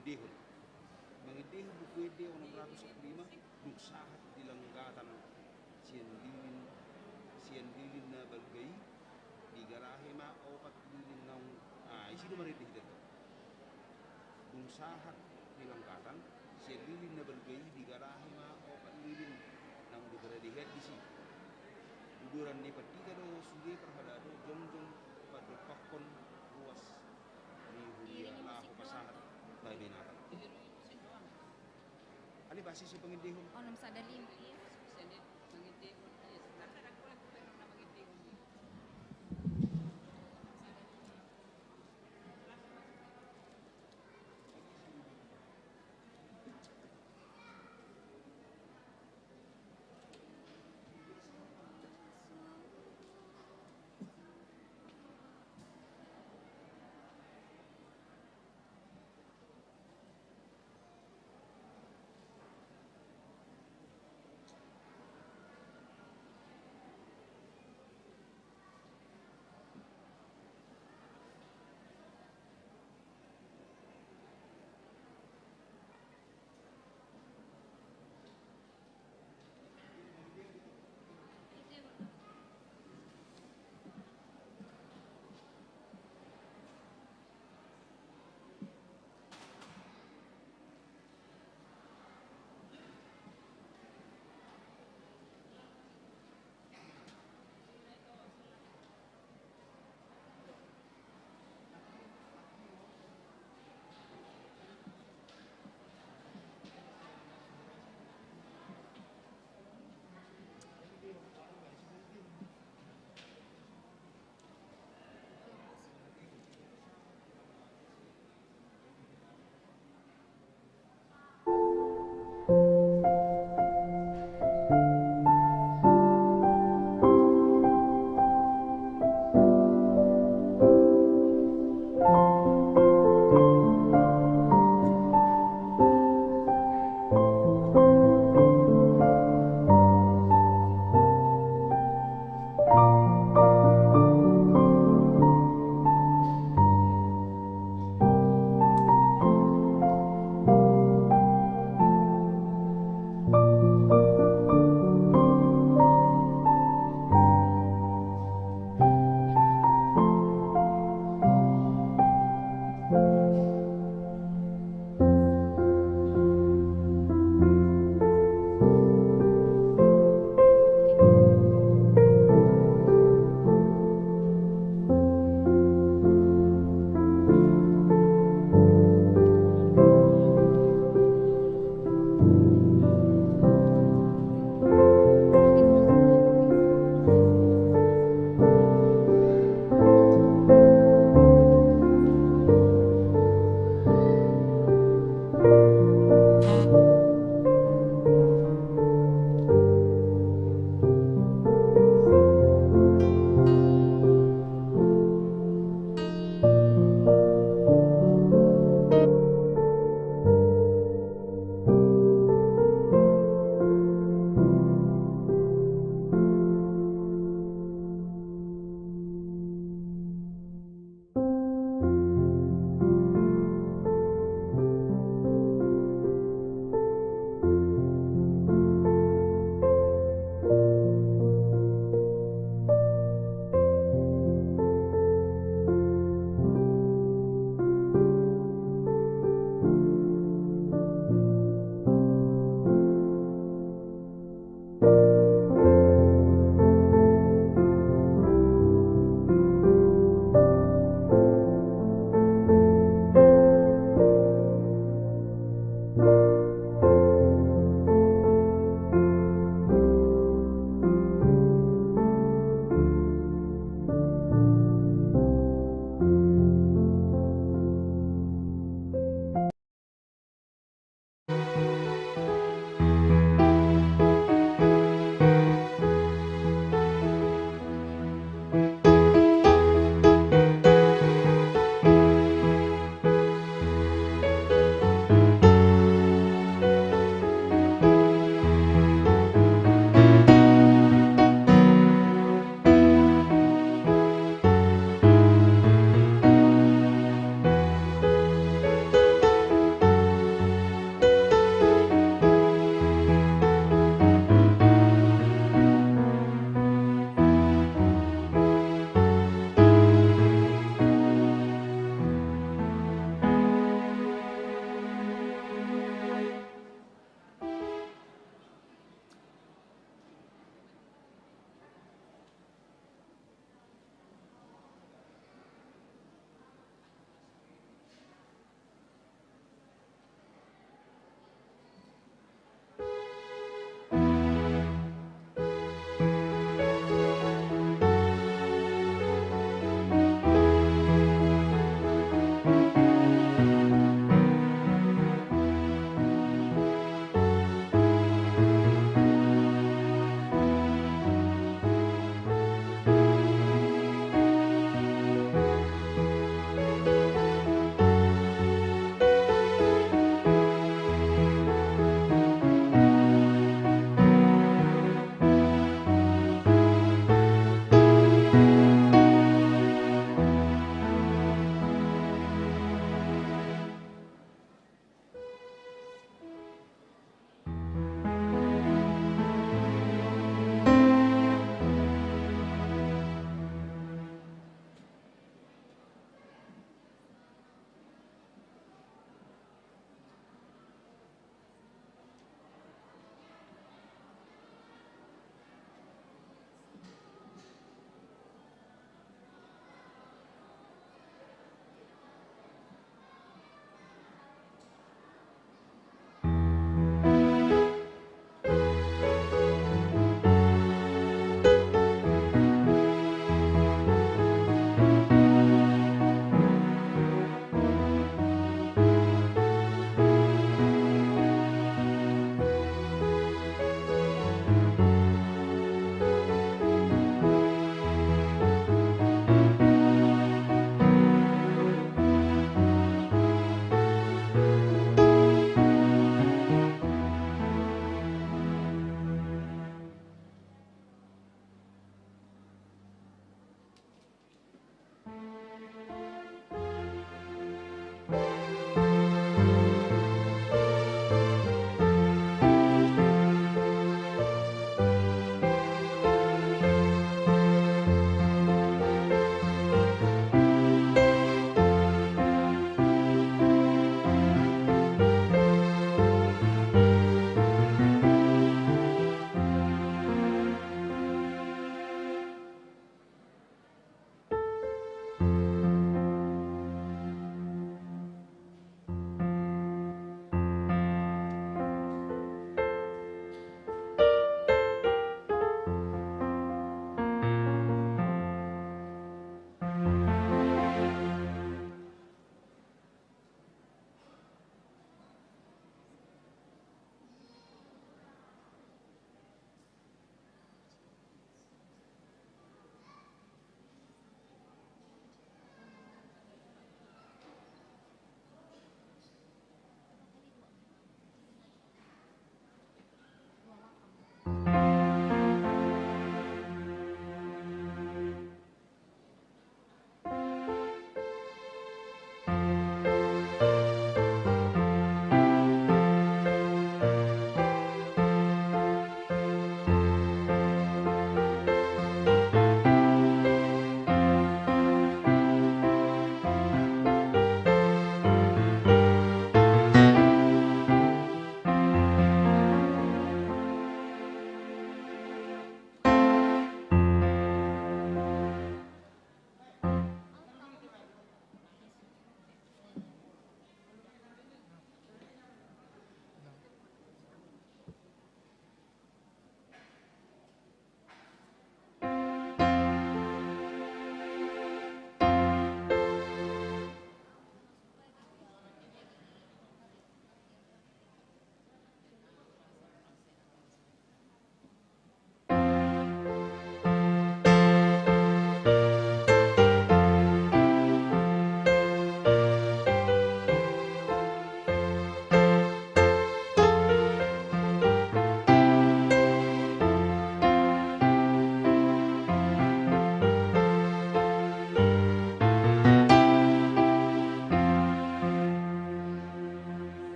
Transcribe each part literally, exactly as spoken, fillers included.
Dehon. Mangendehon Buku Ende onom ratus sampulu lima, dung sahat di Langgatan sian lilin, sian lilin na balga i, digarahe ma opat lilin naung, ah, isi do marende hita. Dung sahat di Langgatan sian lilin na balga i, digarahe ma opat lilin naung diparade hian disi. Uduran ni pandita do sude parhalado jongjong pandompakkon ruas ni huria laho pasahat bahenata. Ale, basi si pangendehon. Onom sada lima.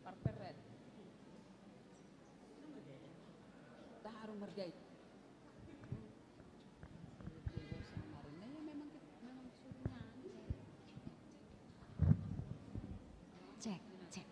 Parperet. Taharu margait. Nah, ya, memang, memang disuruh nyanyi. Cek, cek.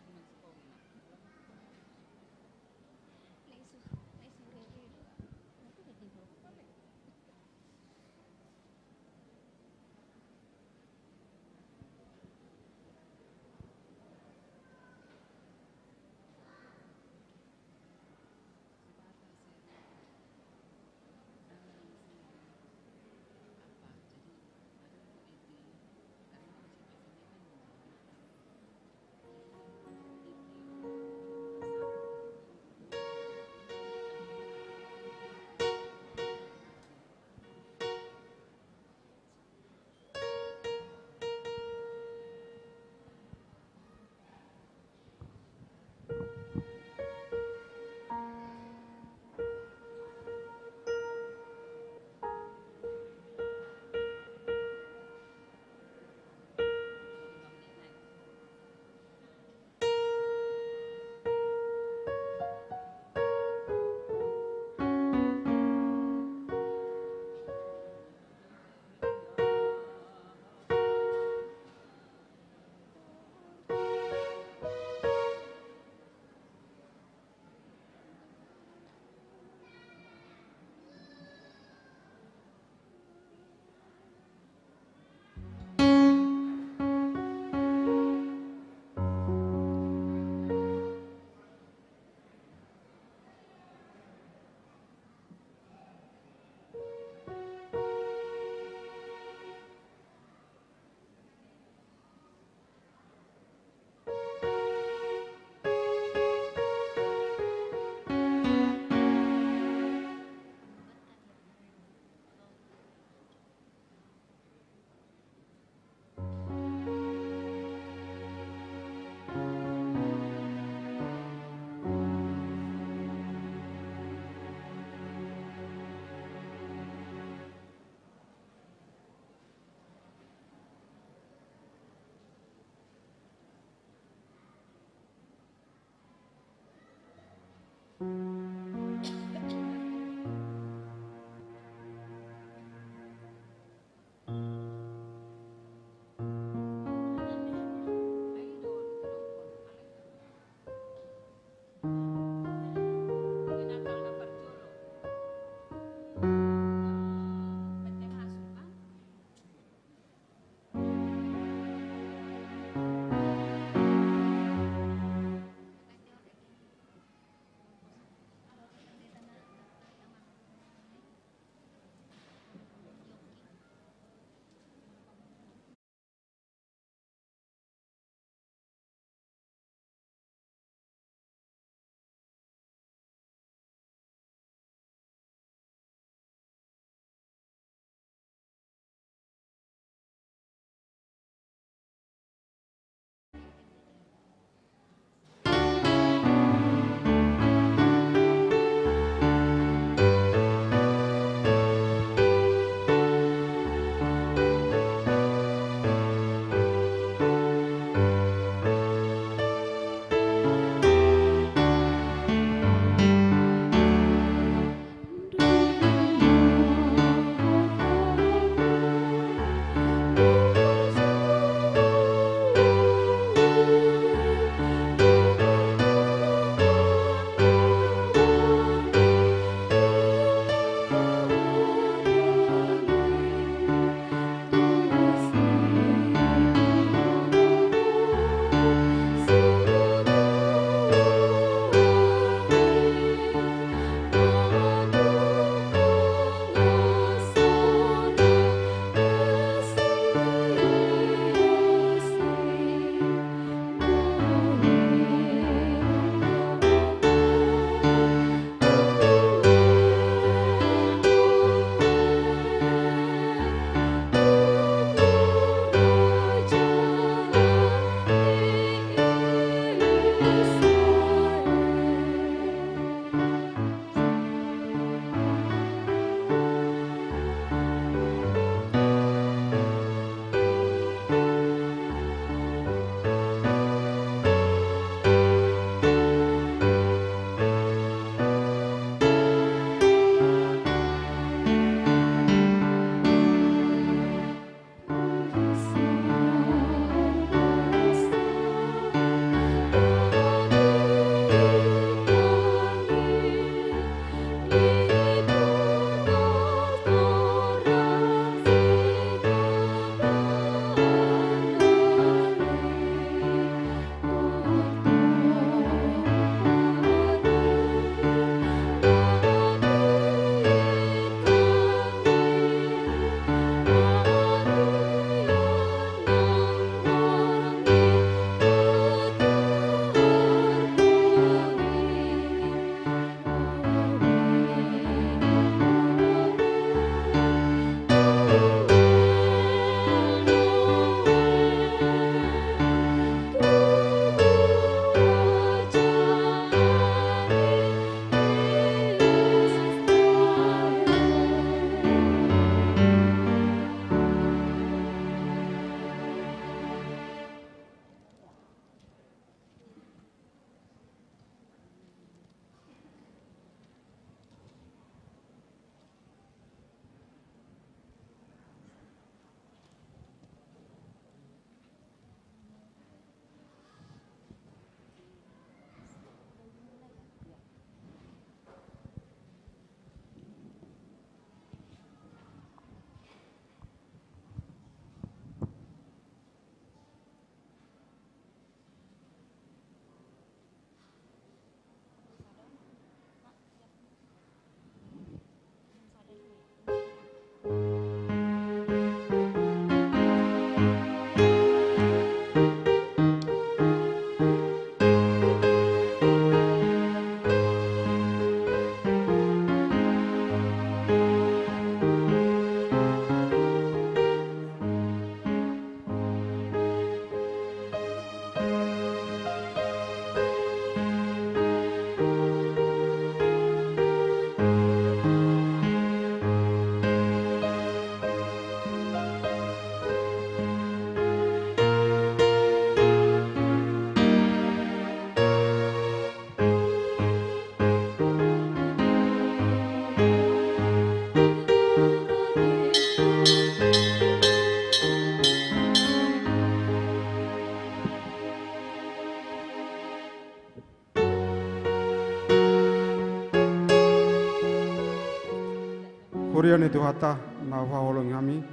Huria ni Tuhanta na huhaholongi hami,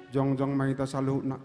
jongjong ma hita saluhutna.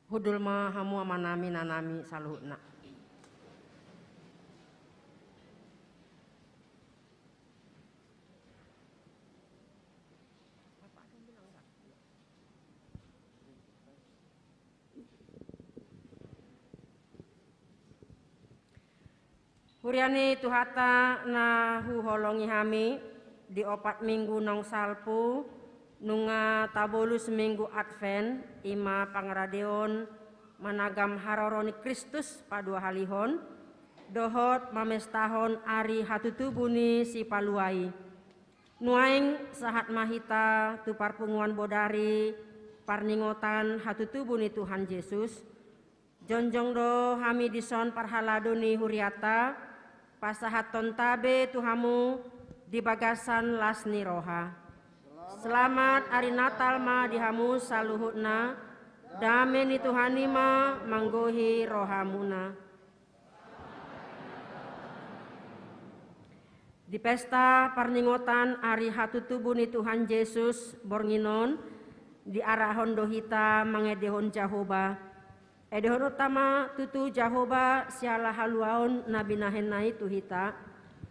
Hundul ma hamu amanami inanami saluhutna. Huria ni Tuhanta na huholongi hami, di opat minggu naung salpu, nunga tabolus minggu Advent, i ma pangaradeon managam haroro ni Kristus paduahalihon, dohot mamestahon ari hatutubu ni Sipalua i. Nuaeng sahat ma hita tu parpunguan bodari parningotan hatutubu ni Tuhan Jesus. Jongjong do hami dison parhalado ni hurianta, pasahathon tabe tu hamu di bagasan las ni roha. Selamat ari Natal ma di hamu saluhutna, dame ni Tuhan i ma manggohi rohamuna. Di pesta parningotan ari hatutubu ni Tuhan Jesus borngin on, diarahon do hita mangendehon Jahowa. Endehononta ma tutu Jahowa siala haluaon na binahenna i tu hita,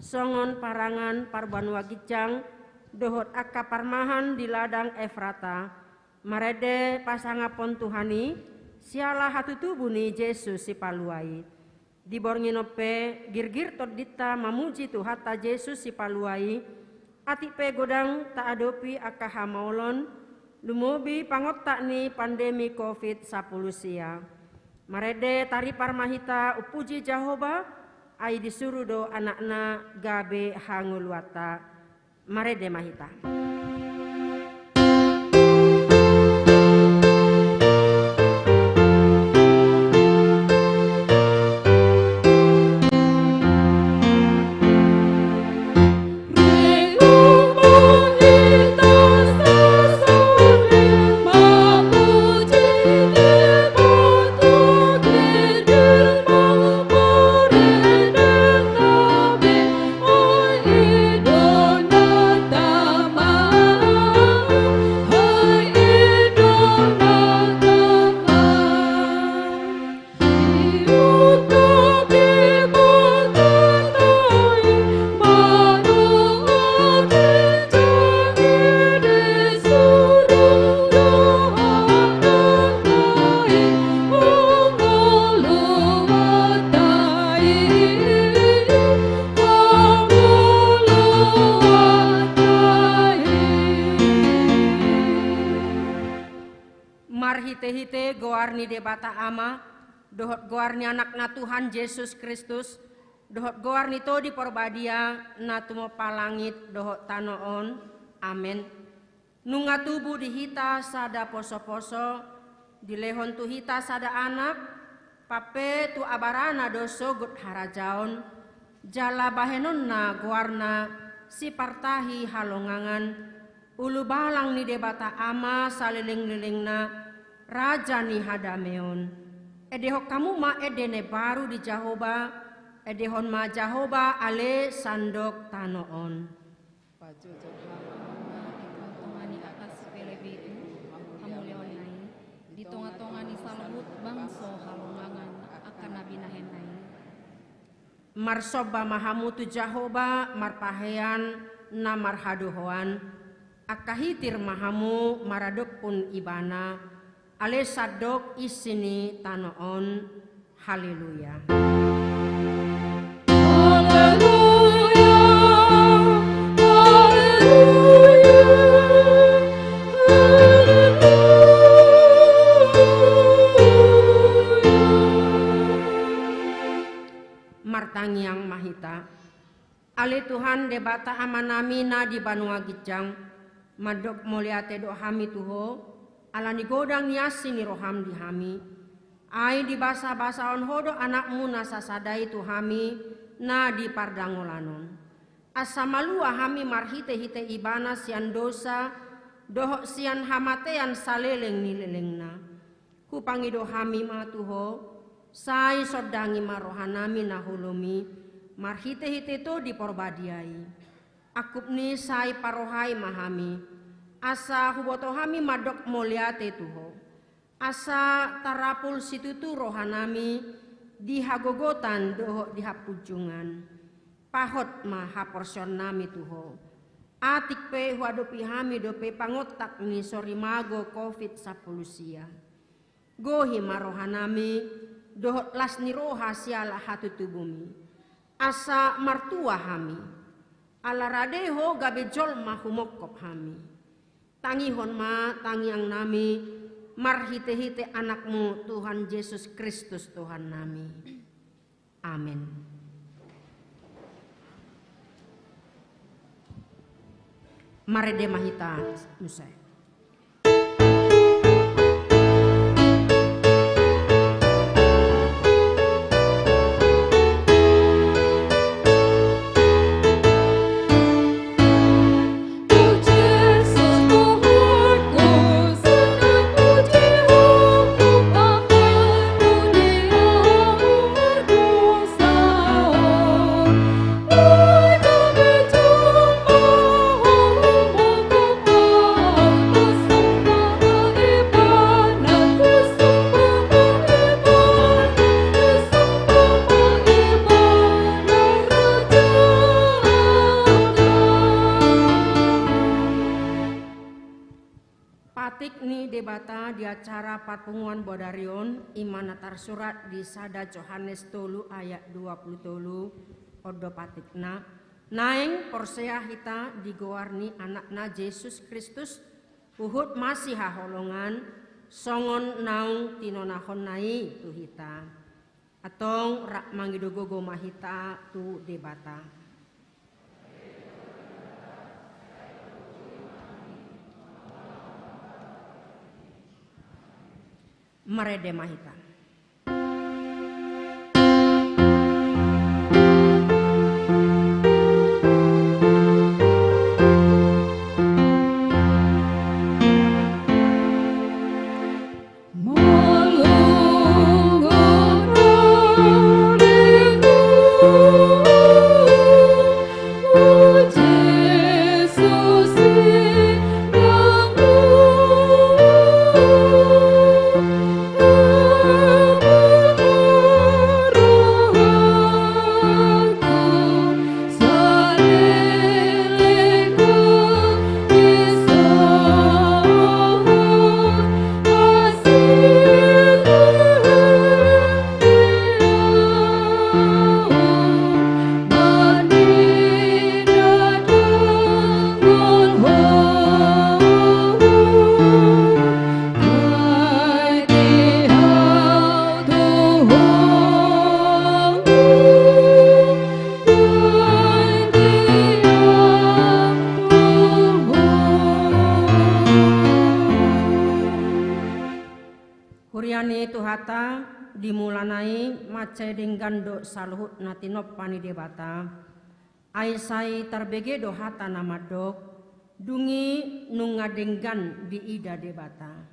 songon parangan parbanua ginjang, dohot angka parmahan di ladang Efrata, marende pasangaphon Tuhan i, siala hatutubu ni Jesus Sipalua i. Di borngin on pe girgir tondinta mamuji Tuhanta Jesus Sipalua i, atik pe godang taadopi angka hamaolon, Lumobi pangontak ni pandemi covid sampulu sia. Marende taripar ma hita umpuji Jahowa, ai disuru do anakna gabe hangoluanta. Marende ma hita. Marhite-hite goar ni Debata Ama, dohot goar ni Anakna Tuhan Jesus Kristus, dohot goar ni Tondi Porbadia, na tumompa langit dohot tano on. Amen. Nunga tubu di hita sada poso-poso, dilehon tu hita sada anak, pampe tu abarana do sogot harajaon, jala bahenonna goarna Sipartahi Halongangan, ulubalang ni Debata Ama saleleng-lelengna, Raja ni hadameon. Endehon hamu ma ende na imbaru di Jahowa, endehon ma Jahowa ale sandok tano on. Pajojok hamu ma di tonga-tonga ni atas pelebeku, hamuliaonna i, di tonga-tonga ni saluhut bangso halongangan angka na binahenna i. Marsomba ma hamu tu Jahowa marpahean na marhadohoan, angka hitir ma hamu maradophon Ibana, ale sandok isi ni tano on. Haleluya. Haleluya, haleluya, haleluya. Martangiang ma hita. Ale Tuhan Debata Amanami na di banua ginjang, mandok mauliate do hami tu Ho, ala ni godang ni asi ni roham di hami. Ai dibasa-basahon Ho do Anakmu na sasada i tu hami na di pardangolan on. Asa malua hami marhite-hite Ibana sian dosa, dohot sian hamatean saleleng ni lelengna. Hupangido hami ma tu Ho, sai sondangi ma rohanami na holom i, marhite-hite Tondi Porbadia i. Angkup ni sai parohai ma hami, asa huboto hami mandok mauliate tu Ho. Asa tarapul situtu rohanami di hagogotan dohot di hapunjungan. Pahot ma haporseaonnami tu Ho. Atik pe huadopi hami dope pangontak ni sorimago covid sampulu sia. Gohi ma rohanami, dohot las ni roha siala hatutubum i. Asa martua hami. Ala rade Ho gabe jolma humongkop hami. Tangihon ma tangiangnami, marhite-hite Anakmu Tuhan Jesus Kristus Tuhannami. Amen. Marende ma hita muse. Patik ni Debata di acara parpunguan bodari on, i ma na tarsurat di sada Johannes tolu ayat dua pulu tolu, on do patikna. Naeng porsea hita di goar ni Anakna Jesus Kristus, Huhut masihaholongan, songon naung tinonahonna i tu hita. Antong rap mangido gogo ma hita tu Debata. Marende ma hita. Huria ni Tuhanta, di mulana i mansai denggan do saluhut na tinompa ni Debata. Ai sai tarbege do hata na mandok, dung i nunga denggan diida Debata.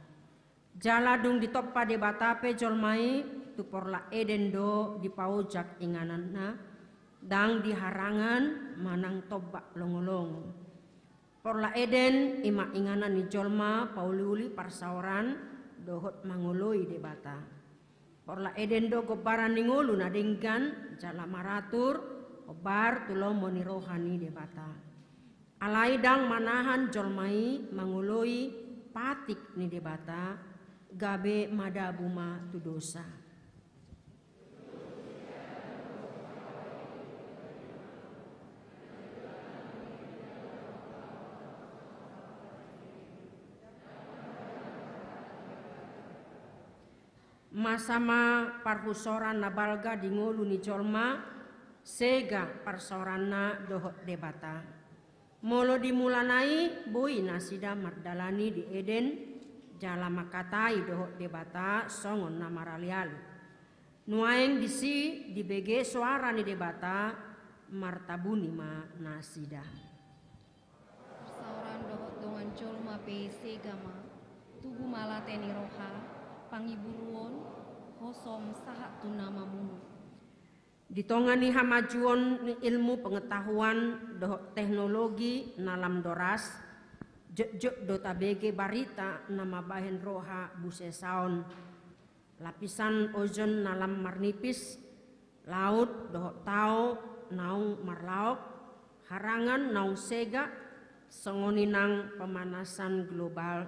Jala dung ditompa Debata pe jolma i, tu porlak Eden do dipaojak ingananna, ndang di harangan manang tombak longolongo. Porlak Eden i ma inganan ni jolma pauliuli parsaoran dohot mangoloi Debata. Porlak Eden do gombaran ni ngolu na denggan jala maratur, hombar tu lomo ni roha ni Debata. Alai ndang manahan jolma i mangoloi patik ni Debata, gabe madabu ma tu dosa. Masa ma parhusoran na balga di ngolu ni jolma, sega parsaoranna dohot Debata. Molo di mulana i boi nasida mardalani di Eden, jala mangkatai dohot Debata songon na maraliali. Nuaeng disi dibege soara ni Debata, martabuni ma nasida. Parsaoran dohot dongan jolma pe sega ma, tubu ma late ni roha, pangiburuon, hosom sahat tu na mamunu. Di tonga ni hamajuon ni ilmu pengetahuan dohot teknologi na lam doras, jotjot do tabege barita na mambahen roha busesaon. Lapisan ozon na lam marnipis, laut dohot tao naung marlaok, harangan naung sega, songon i nang pemanasan global.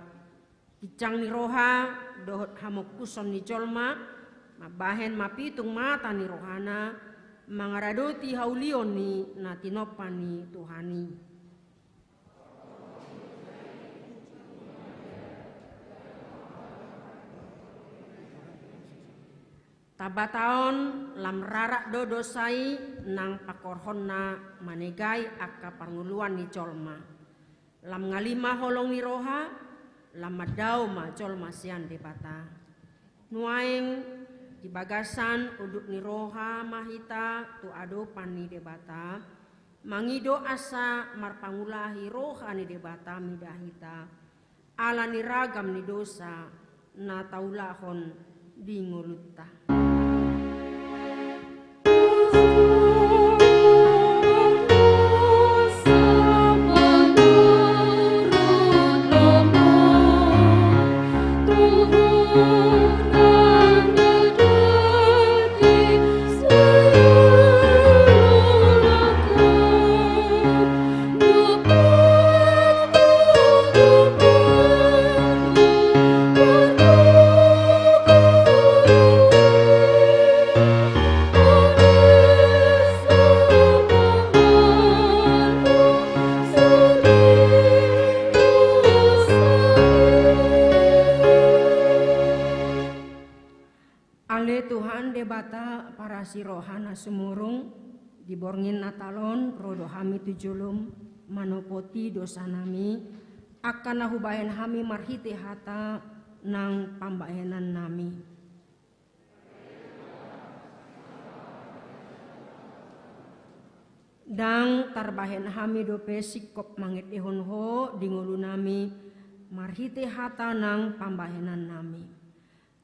Ginjang ni roha dohot hamongkuson ni jolma mambahen mapitung mata ni rohana, mangaradoti haulion ni na tinompa ni Tuhan i. Tamba taon lam rarat do dosa i nang pangkorhonna manegai angka parngoluan ni jolma. Lam ngali ma holong ni roha, lam mandao ma jolma sian Debata. Nuaeng di bagasan unduk ni roha ma hita tu adopan ni Debata, mangido asa marpangulahi roha ni Debata mida hita, ala ni ragam ni dosa na taulahon di ngolunta. Si roha na sumurung, di borngin Natal on ro do hami tu jolom manopoti dosanami, angka na hubahen hami marhite hata nang pambahenannami. Ndang tarbahen hami dope singkop mangendehon Ho di ngolunami marhite hata nang pambahenannami.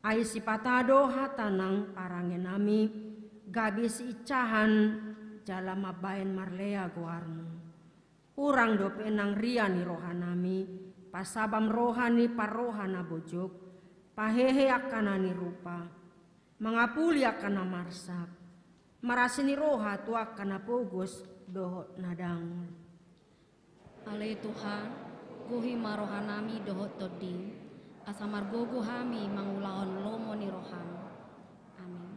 Ai sipata do hata nang parangenami, gabe siinsahan jala mambahen marlea goarmu. Hurang dope nang ria ni rohanami, pasabam roha ni parroha na bojok, pahehe angka na nirupa, mangapuli angka na marsak, marasi ni roha tu angka na pogos dohot na dangol. Ale Tuhan, gohi ma rohanami dohot tondim, asa margogo hami mangulahon lomo ni roham. Amin.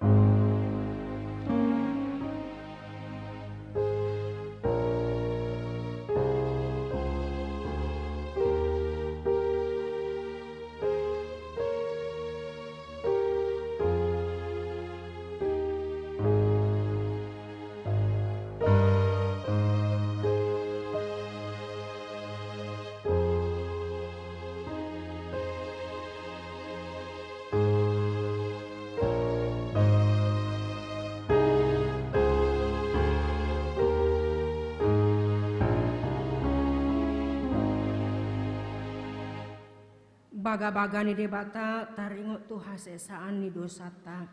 Bagabaga ni Debata taringot tu hasesaan ni dosanta.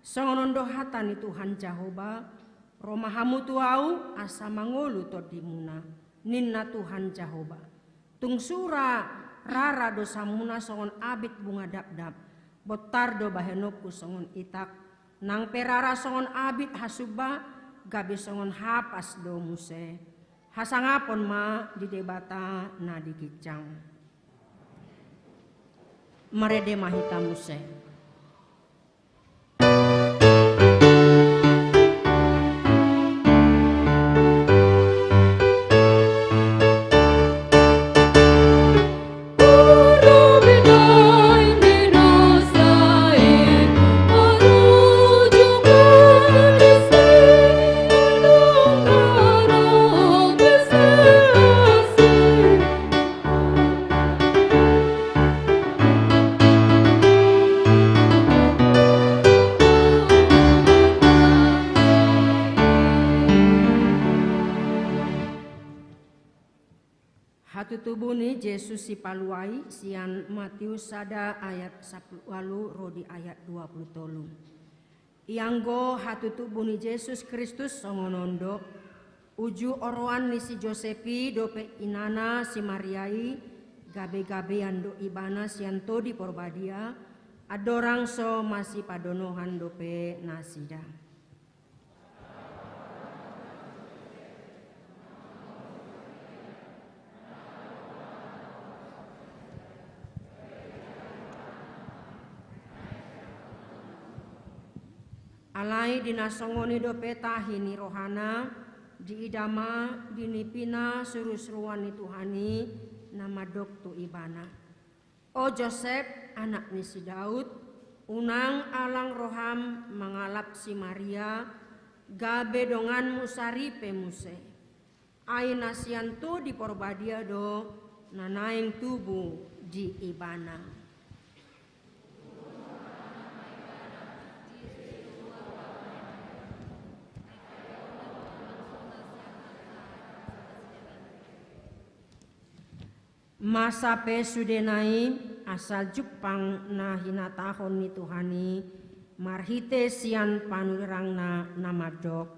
Songon on do hata ni Tuhan Jahowa, ro ma hamu tu Ahu asa mangolu tondimuna, ninna Tuhan Jahowa. Tung sura rara dosamuna songon abit bunga dapdap, bontar do bahenonku songon itak, nang pe rara songon abit hasumba, gabe songon hapas do muse. Hasangapon ma di Debata na di ginjang. Marende ma hita muse. Hatutubu ni Jesus Sipaluai sian Matius sada ayat sampulu ualu ro di ayat dua pulu tolu. Ianggo hatutubu ni Jesus Kristus songon on do, uju oroan ni si Josep i dope inana si Maria i, gabegabean do ibana sian Tondi Porbadia, andorang so masipadonohan dope nasida. Alai di na songon i dope tahi ni rohana, diida ma di nipina surusuruan ni Tuhan i na mandok tu ibana. O Josep, anak ni si Daud, unang alang roham mangalap si Maria, gabe donganmu saripe muse. Ai na sian Tondi Porbadia do na naeng tubu di ibana. Masa pe sudena i, asa jumpang na hinatahon ni Tuhan i marhite sian panurirangna na mandok.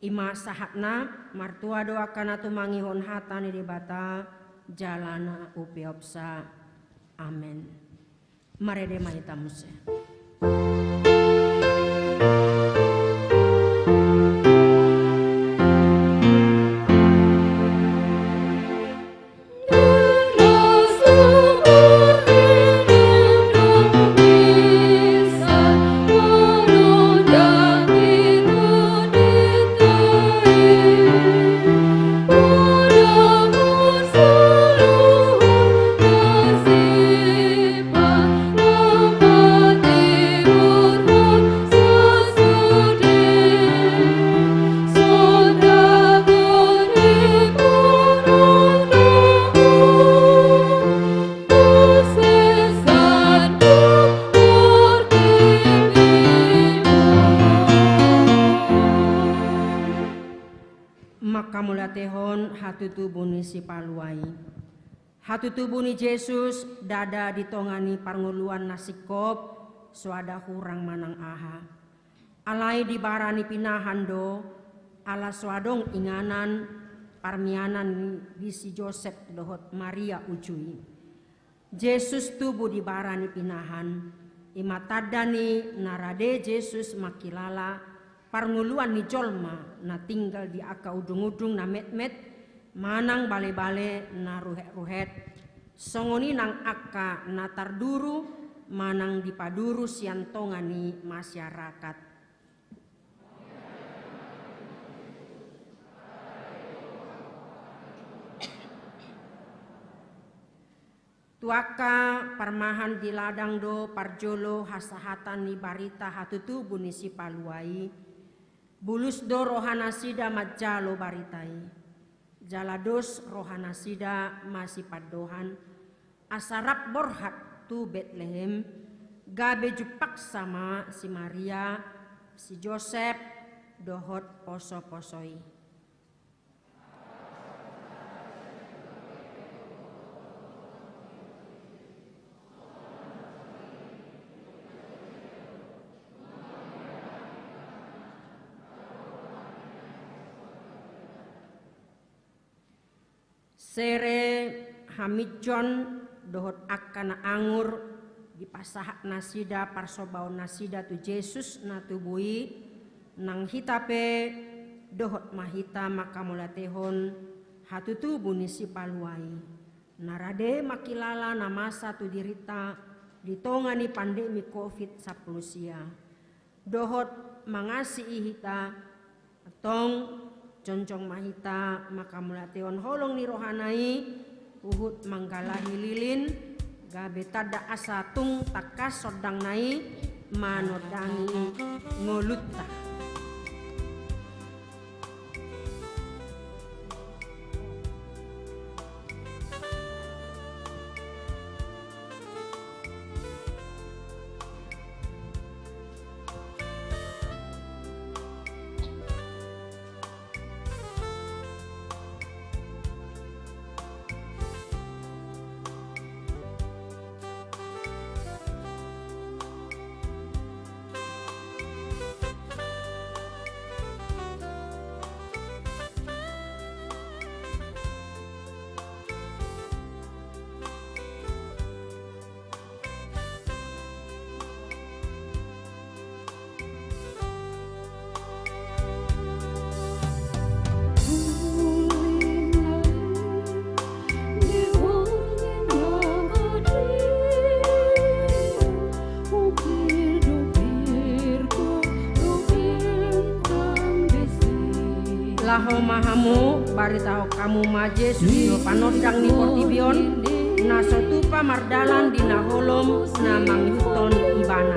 I ma sahatna, martua do angka na tumangihon hata ni Debata, jala na upeopsa. Amen. Marende ma hita muse. tubu ni Sipalua i. Hatutubu ni Jesus ndada di tonga ni parngoluan na singkop, so ada hurang manang aha. Alai di bara ni pinahan do, ala so adong inganan parmianan ni, di si Josep dohot Maria uju i. Jesus tubu di bara ni pinahan, i ma tanda ni na rade Jesus mangkilala parngoluan ni jolma na tinggal di angka ujung-ujung na metmet manang bale-bale na ruhet-ruhet, songon i nang angka na tarduru manang dipaduru sian tonga ni masyarakat. Tu angka parmahan di ladang do parjolo hasahatan ni barita hatutubu ni Sipalua i, bulus do rohanasida manjalo barita i. Jala dos rohanasida masipandohan, asa rap borhat tu Betlehem, gabe jumpangsa ma si Maria, si Josep, dohot poso-poso i. Sere, haminjon, dohot angka na angur, dipasahat nasida parsombaon nasida tu Jesus na tubu i, nang hita pe dohot ma hita mangkamauliatehon hatutubu ni Sipalua i, na rade mangkilala na masa tu dirinta di tonga ni pandemi covid sampulu sia. Dohot mangasihi hita, antong jongjong ma hita mangkamauliatehon holong ni rohana i, huhut manggalahi lilin, gabe tanda asa tung tangkas sondangna i manondangi ngolunta. Laho ma hamu, baritahon hamu ma Jesus do panondang ni portibi on, na so tupa mardalan di na holom na mangihuthon Ibana.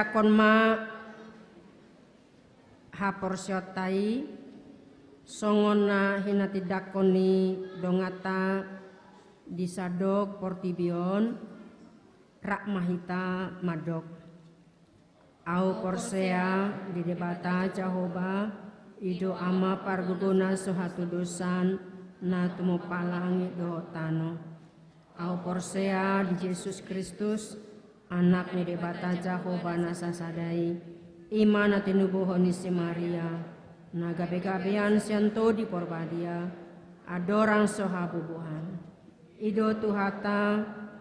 Tindangkon ma haporseaonta i, songon na hinatindangkon ni donganta di sandok portibi on, rap ma hita mandok. Ahu porsea di Debata Jahowa, i do Ama pargogo na so hatudosan, na tumompa langit dohot tano. Ahu porsea di Jesus Kristus, Anak ni Debata Jahowa na sasada i, i ma na tinubuhon ni si Maria, na gabegabean sian Tondi Porbadia, andorang so habubuhan. I do Tuhanta,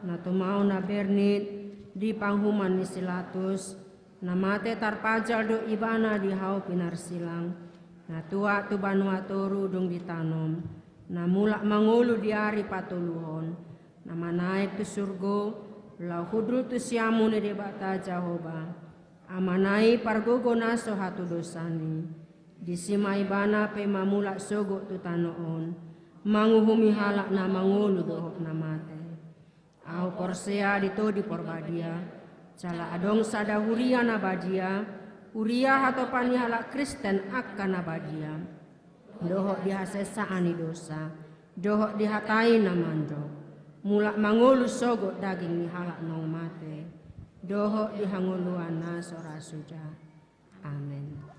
na tumaon na bernit di panguhuman ni si Latus, na mate tarpajal do Ibana di hau pinarsilang, na tuat tu banua toru dung ditanom, na mulak mangolu di ari patoluhon, na manaek tu surgo, laho hundul tu siamun ni Debata Jahowa, Amana i pargogo na so hatudosan i. Disi ma Ibana pe mamulak sogot tu tano on, manguhumi halak na mangolu dohot na mate. Ahu porsea di Tondi Porbadia, jala adong sada huria na badia, huria hatopan ni halak Kristen angka na badia, dohot di hasesaan ni dosa, dohot di hata i na mandok, mulak mangolu sogot daging ni halak naung mate, dohot di hangoluan na so ra suda. Amen.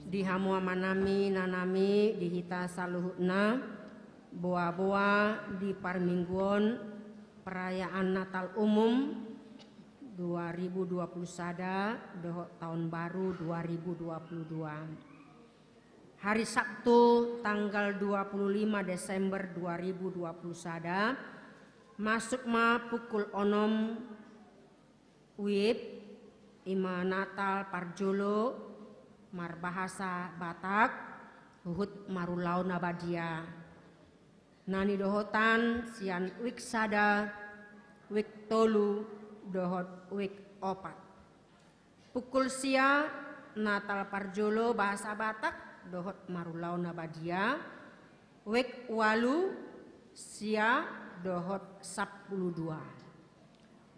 Di hamu amanami, inanami, di hita saluhutna, boaboa di parmingguon perayaan Natal Umum dua ribu dua puluh sada dohot Taon Baru dua ribu dua puluh dua. Hari Sabtu, tanggal dua puluh lima Desember dua ribu dua puluh sada, masuk ma pukul onom WIB, i ma Natal parjolo marbahasa Batak, huhut marulaon na badia. Na nidohotan sian wik sada, wik tolu, dohot wik opat. Pukul sia, Natal parjolo bahasa Batak, dohot marulaon na badia, wik ualu, sia, dohot sampulu dua.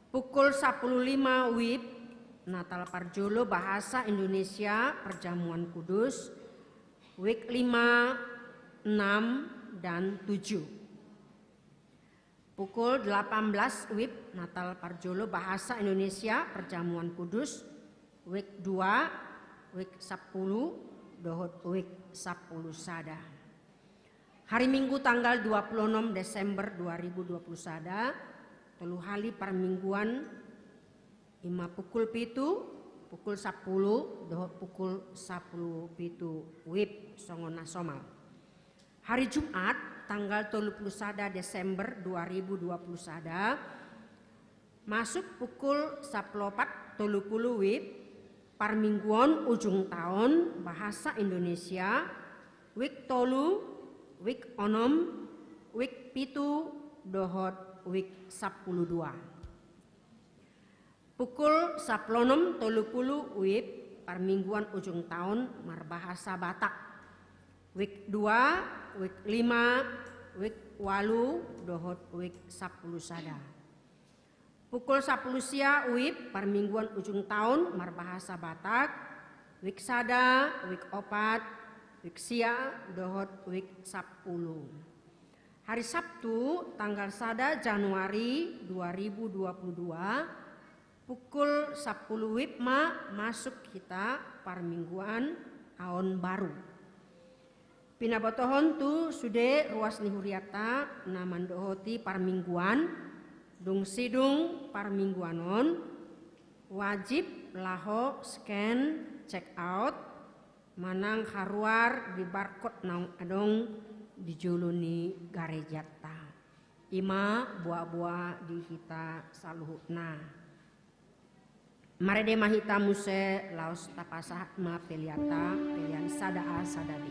Pukul sampulu lima WIB, Natal parjolo bahasa Indonesia, perjamuan kudus, wik lima, enam, dan tujuh. Pukul delapan belas WIB, Natal parjolo bahasa Indonesia, perjamuan kudus, wik dua, wik sampulu, dohot wik sampulu sada. Hari Minggu, tanggal dua puluh enam Desember dua ribu dua puluh sada, tolu hali parmingguan, i ma pukul pitu, pukul sampulu, dohot pukul sampulu pitu WIB, songon na somal. Hari Jumat, tanggal tolu puluh sada Desember dua ribu dua puluh sada, masuk pukul sampulu opat tolu puluh WIB, parmingguon ujung taon, bahasa Indonesia, wik tolu, wik onom, wik pitu, dohot wik sampulu dua. Pukul sampulu onom tolu puluh WIB, parmingguon ujung taon, marbahasa Batak, wik dua, wik lima, wik ualu, dohot wik sampulu sada. Pukul sampulu sia WIB, parmingguon ujung taon, marbahasa Batak, wik sada, wik opat, wik sia, dohot wik sampulu. Hari Sabtu, tanggal sada Januari dua ribu dua puluh dua, pukul sampulu WIB ma masuk hita parmingguan Taon Baru. Pinabotohon tu sude ruas ni hurianta na mandohoti parmingguan, dung sidung parmingguan on, wajib laho scan check out, manang haruar di barcode naung adong di jolo ni garejanta. I ma boaboa di hita saluhutna. Marende ma hita muse laos tapasahat ma peleanta, pelean sada A sada B.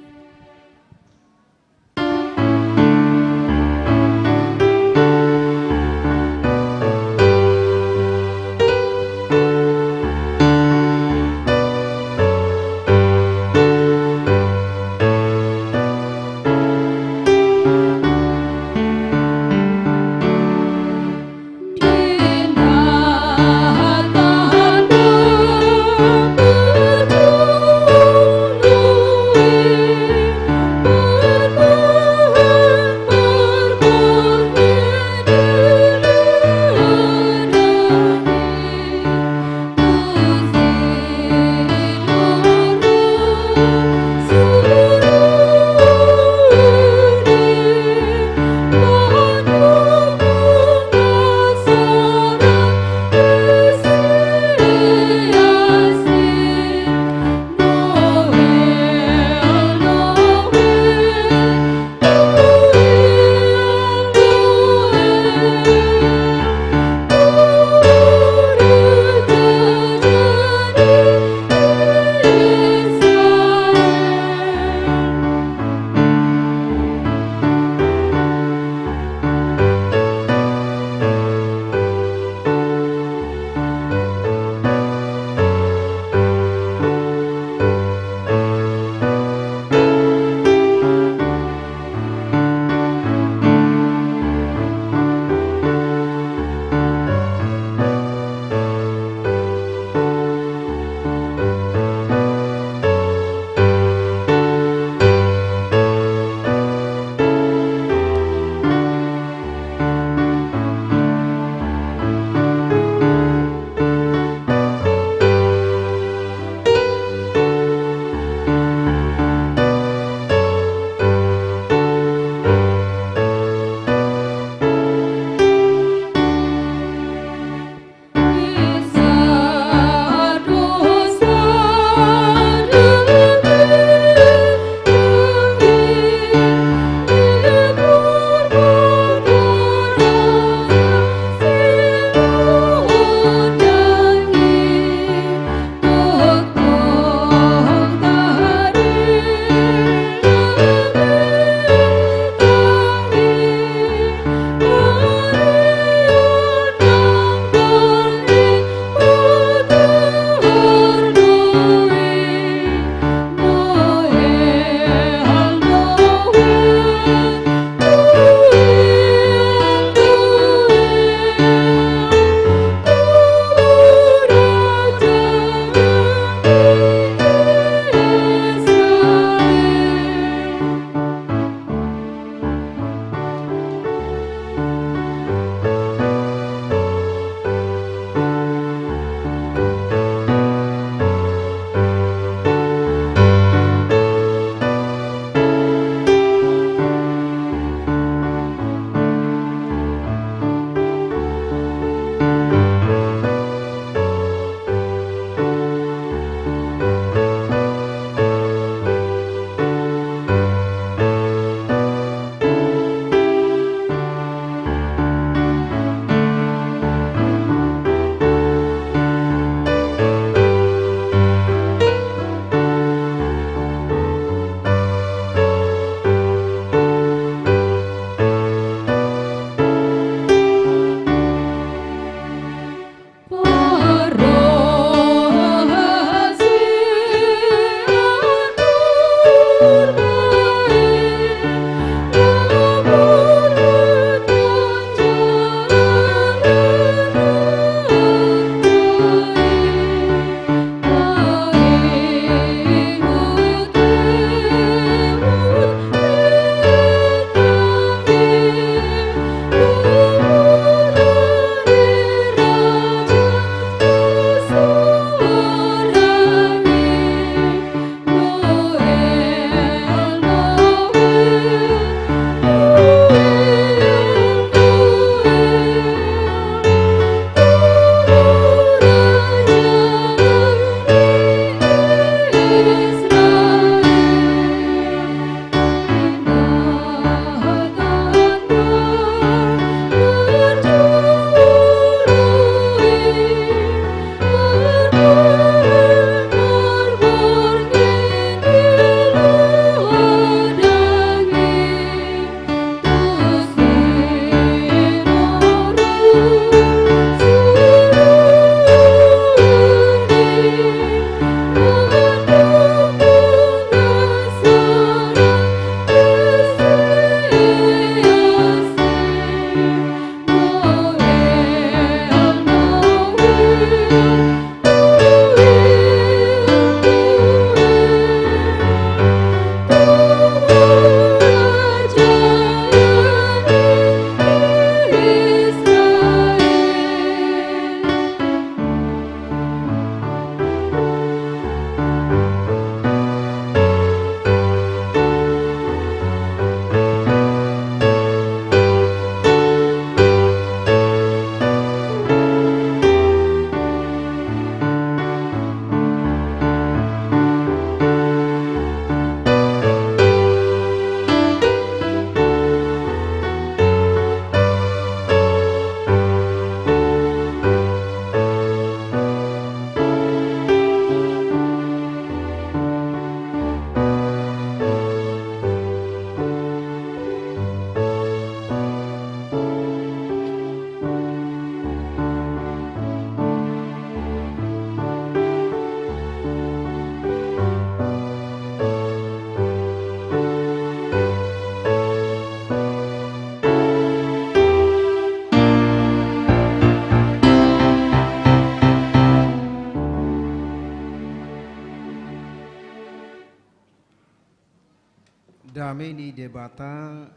Dame ni Debata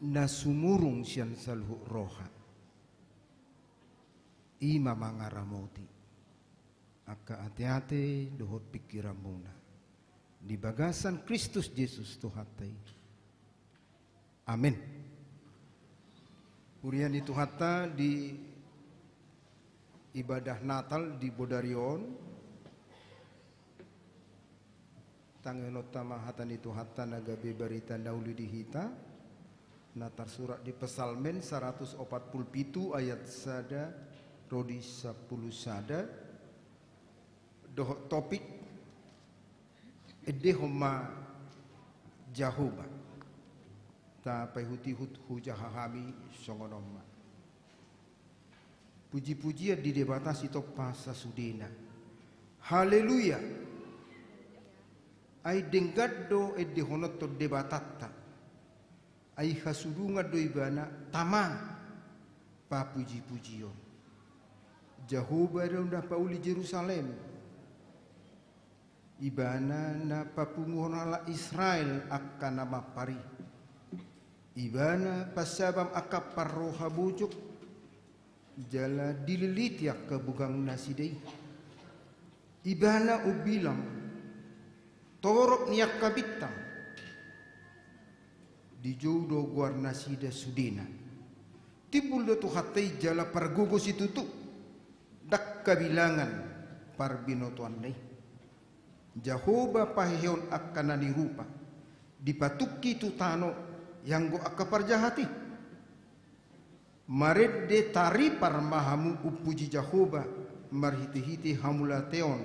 na sumurung sian saluhut roha, i ma mangaramoti angka ateate dohot pingkiranmuna di bagasan Kristus Jesus Tuhanta i. Amen. Huria ni Tuhanta, di ibadah Natal di bodari on, tangihononta ma hata ni Tuhanta na gabe barita na uli di hita, na tarsurat di Psalmen saratus opat pulu pitu ayat sada ro di sampulu sada, dohot topik, Endehon ma Jahowa. Tapaihut-ihut hujaha hami songon on ma. Puji-pujian di Debata sitompa sasudena. Haleluya. Ai denggan do endehononta Debatanta. Ai hasudungan do Ibana tama papuji-pujion. Jahowa do na pauli Jerusalem. Ibana na papunguhon halak Israel angka na mampar i. Ibana pasabam angka parroha bojok, jala dililiti angka bugang nasida i. Ibana umbilang, torop ni angka bintang. Dijou do goar nasida sudena. Timbul do Tuhanta i jala pargogo situtu, ndang habilangan parbinotoanna i. Jahowa pahehehon angka na nirupa, dipatungki tu tano ianggo angka parjahat i. Marende taripar ma hamu umpuji Jahowa marhite-hite hamauliateon.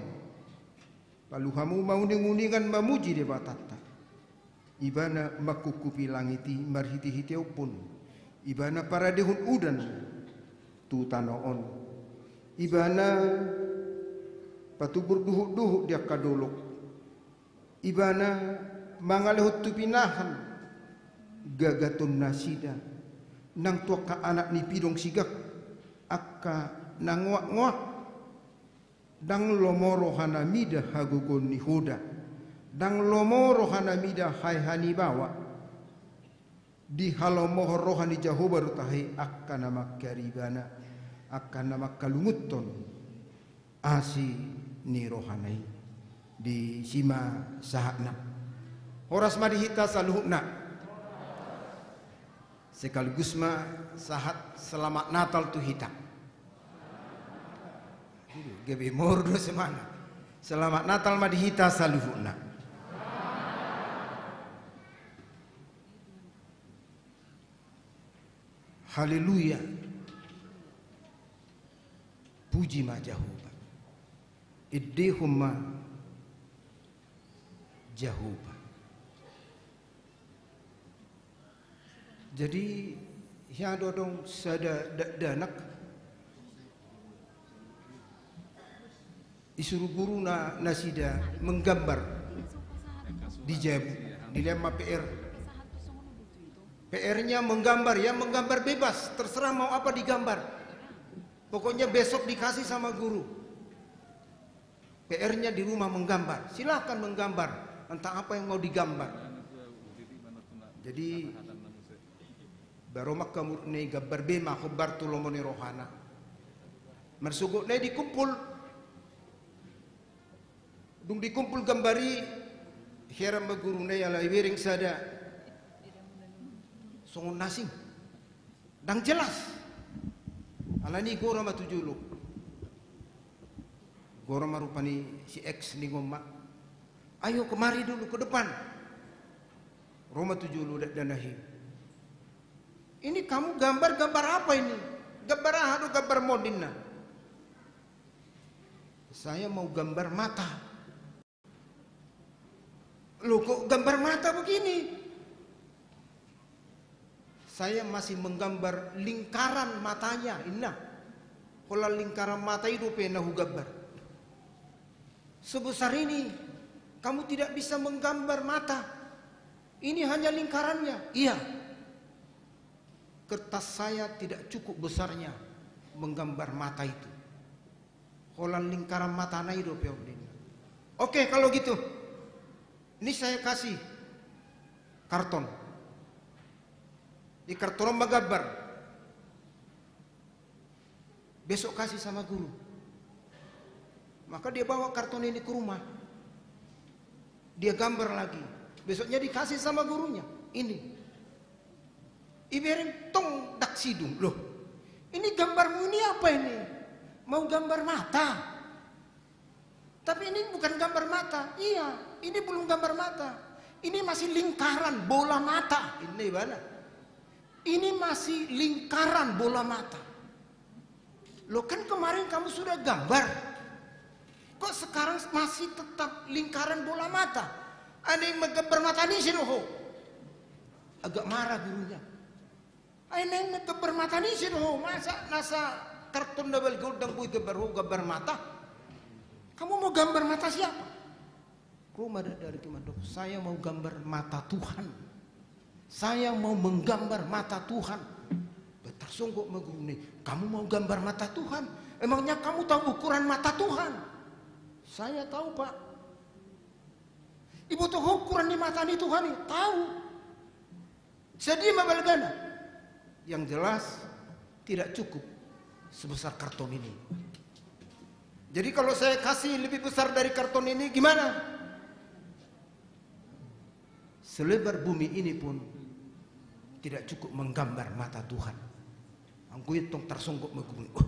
Palu hamu ma uning-uningan mamuji Debatanta. Ibana mangkungkupi langit i marhite-hite ombun. Ibana paradehon udan tu tano on. Ibana patubur duhut-duhut di angka dolok. Ibana mangalehon tu pinahan gagaton nasida, nang tu angka anak ni pidong sigak, angka na ngoak-ngoak. Ndang lomo rohana mida hagogoon ni hoda, ndang lomo rohana mida haeha ni baoa. Dihalomohon roha ni Jahowa do tahe angka na mangkari Ibana, angka na mangkalungunhon asi ni rohana i. Disi ma sahatna. Horas ma di hita saluhutna. Sekaligus ma sahat selamat Natal tu hita. Gabe moru do semangat. Selamat Natal ma di hita saluhutna. Haleluya. Puji ma Jahowa. Endehon ma Jahowa. Jadi, hea do adong sada dakdanak, disuru guruna nasida menggambar di jabu, dilehon ma P R. P R-nya menggambar, ya menggambar bebas, terserah mau apa digambar. Pokoknya besok dikasih sama guru. P R-nya di rumah menggambar. Silahkan menggambar, entah apa yang mau digambar. Jadi, baru maka murni gambar be ma hombar tu lomo ni rohana. Marsogot na i dikumpul. Dung dikumpul gambar i, heran ma guruna i ala ibereng sada songon na asing. Ndang jelas. Alani i gora ma tu jolo. Gora ma rupani si X ningon ma. Ayo kemari dulu ke depan. Ro ma tu jolo dakdanak i. Ini kamu gambar, gambar apa ini? Gambar aha do gambarmon ninna. Saya mau gambar mata. Loh, kok gambar mata begini? Saya masih menggambar lingkaran matanya, inna. Holan lingkaran mata i dope na hugambar. Sebesar ini, kamu tidak bisa menggambar mata. Ini hanya lingkarannya. Iya. Kertas saya tidak cukup besarnya menggambar mata itu. Holan lingkaran matana i dope on ninna. Oke, kalau gitu. Ini saya kasih karton. Di karton on ma gambar. Besok kasih sama guru. Maka dia bawa karton ini ke rumah. Dia gambar lagi. Besoknya dikasih sama gurunya. Ini. Ibereng tong dang sidung. Loh, ini gambarmu ini apa ini? Mau gambar mata? Tapi ini bukan gambar mata. Iya, ini belum gambar mata. Ini masih lingkaran bola mata. Ini mana? Ini masih lingkaran bola mata. Loh, kan kemarin kamu sudah gambar. Kok sekarang masih tetap lingkaran bola mata? Ada yang menggambar mata ni sih, ho. Agak marah gurunya. Ai naeng manggambar mata ni sih ho, masa nasa karton na balga on dang boi gambar ho, gambar mata? Kamu mau gambar mata siapa? Ro ma dakdanak i mandok, saya mau gambar mata Tuhan. Saya mau menggambar mata Tuhan. Ba tarsonggot ma guru na i, kamu mau gambar mata Tuhan? Emangnya kamu tahu ukuran mata Tuhan? Saya tahu, Pak. Iboto ho ukuran ni mata ni Tuhan i? Tahu. Sadia ma balgana? Yang jelas, tidak cukup sebesar karton ini. Jadi, kalau saya kasih lebih besar dari karton ini, gimana? Selebar bumi ini pun tidak cukup menggambar mata Tuhan. Anggo i tong tarsonggot ma guru na i, oh,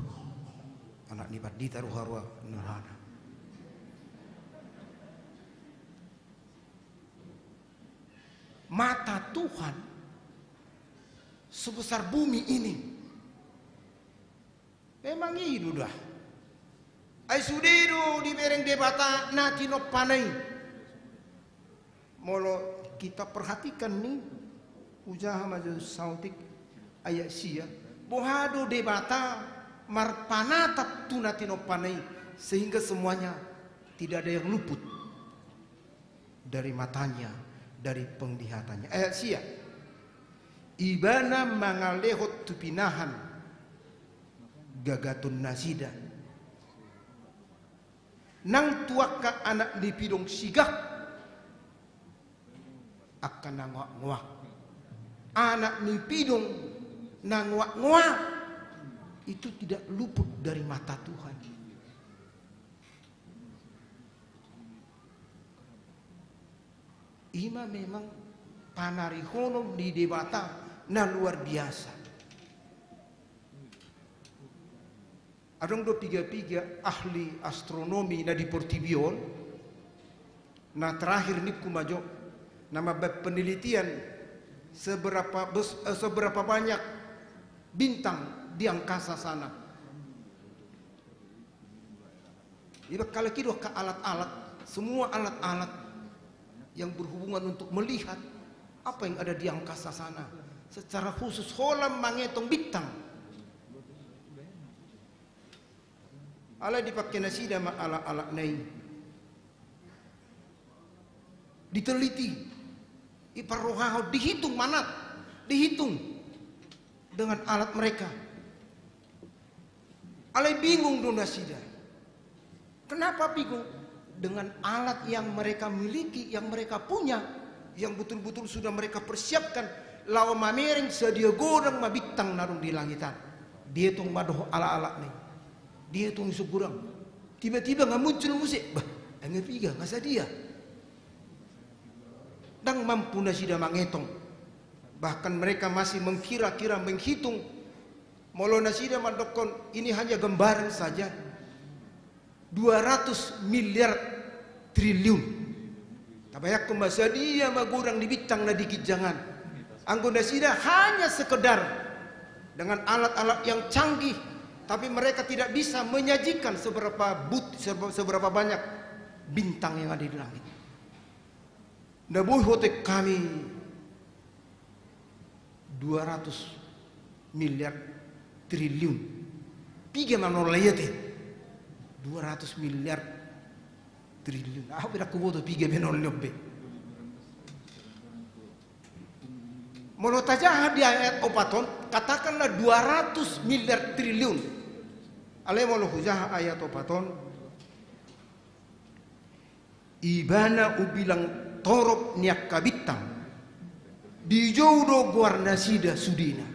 anak ni pandita roha-roha na rohana. Mata Tuhan sebesar bumi ini. Memang i do da. Ai sude do dibereng Debata na tinompana i. Molo kita perhatikan ni, hujaha ma jo saotik ayat sia, boha do Debata marpanatap tu na tinompana i, sehingga semuanya tidak ada yang luput dari matanya, dari penglihatannya. Ayat sia, Ibana mangalehon tu pinahan gagatonnasida. Nang tu angka anak ni pidong sigak angka na ngoak-ngoak. Anak ni pidong na ngoak-ngoak itu tidak luput dari mata Tuhan. Ima memang panarihonon ni Debata na luar biasa. Adong do piga-piga ahli astronomi na di portibi on, na terakhir ningku ma jo, na mambaen penelitian seberapa bes-, eh, seberapa banyak bintang di angkasa sana. Iba kalaki do angka alat-alat, semua alat-alat yang berhubungan untuk melihat apa yang ada di angkasa sana. Secara khusus holan mangetong bintang. Alai dipake nasida ma alat-alat na i. Diteliti, diparrohahon, dihitung manat, dihitung dengan alat mereka. Alai bingung do nasida. Kenapa bingung? Dengan alat yang mereka miliki, yang mereka punya, yang betul-betul sudah mereka persiapkan, laho mamereng sadia godang ma bintang na adong di langitan. Dietong ma dohot alat-alat na i. Dietong i so godang. Tiba-tiba nga muncul muse. Bah, ai nga piga, nga sadia. Ndang mampu nasida mangetong. Bahkan mereka masih mengkira-kira, menghitung. Molo nasida mandokkon, ini hanya gambaran saja. Dua ratus miliar triliun. Tabayangkon ma sadia ma godang ni bintang na di ginjang an. Anggo nasida hanya sekedar dengan alat-alat yang canggih, tapi mereka tidak bisa menyajikan seberapa but-, seberapa banyak bintang yang ada di langit. Na boi huotik hami dua ratus miliar triliun. Piga ma nol i ate? Dua ratus miliar triliun. Ahu pe ndang huboto piga be nol i on be. Molo tajaha di ayat opat on, katakanlah dua ratus miliar triliun. Alai molo hujaha ayat opat on, Ibana umbilang torop ni angka bintang. Dijou do goar nasida sudena.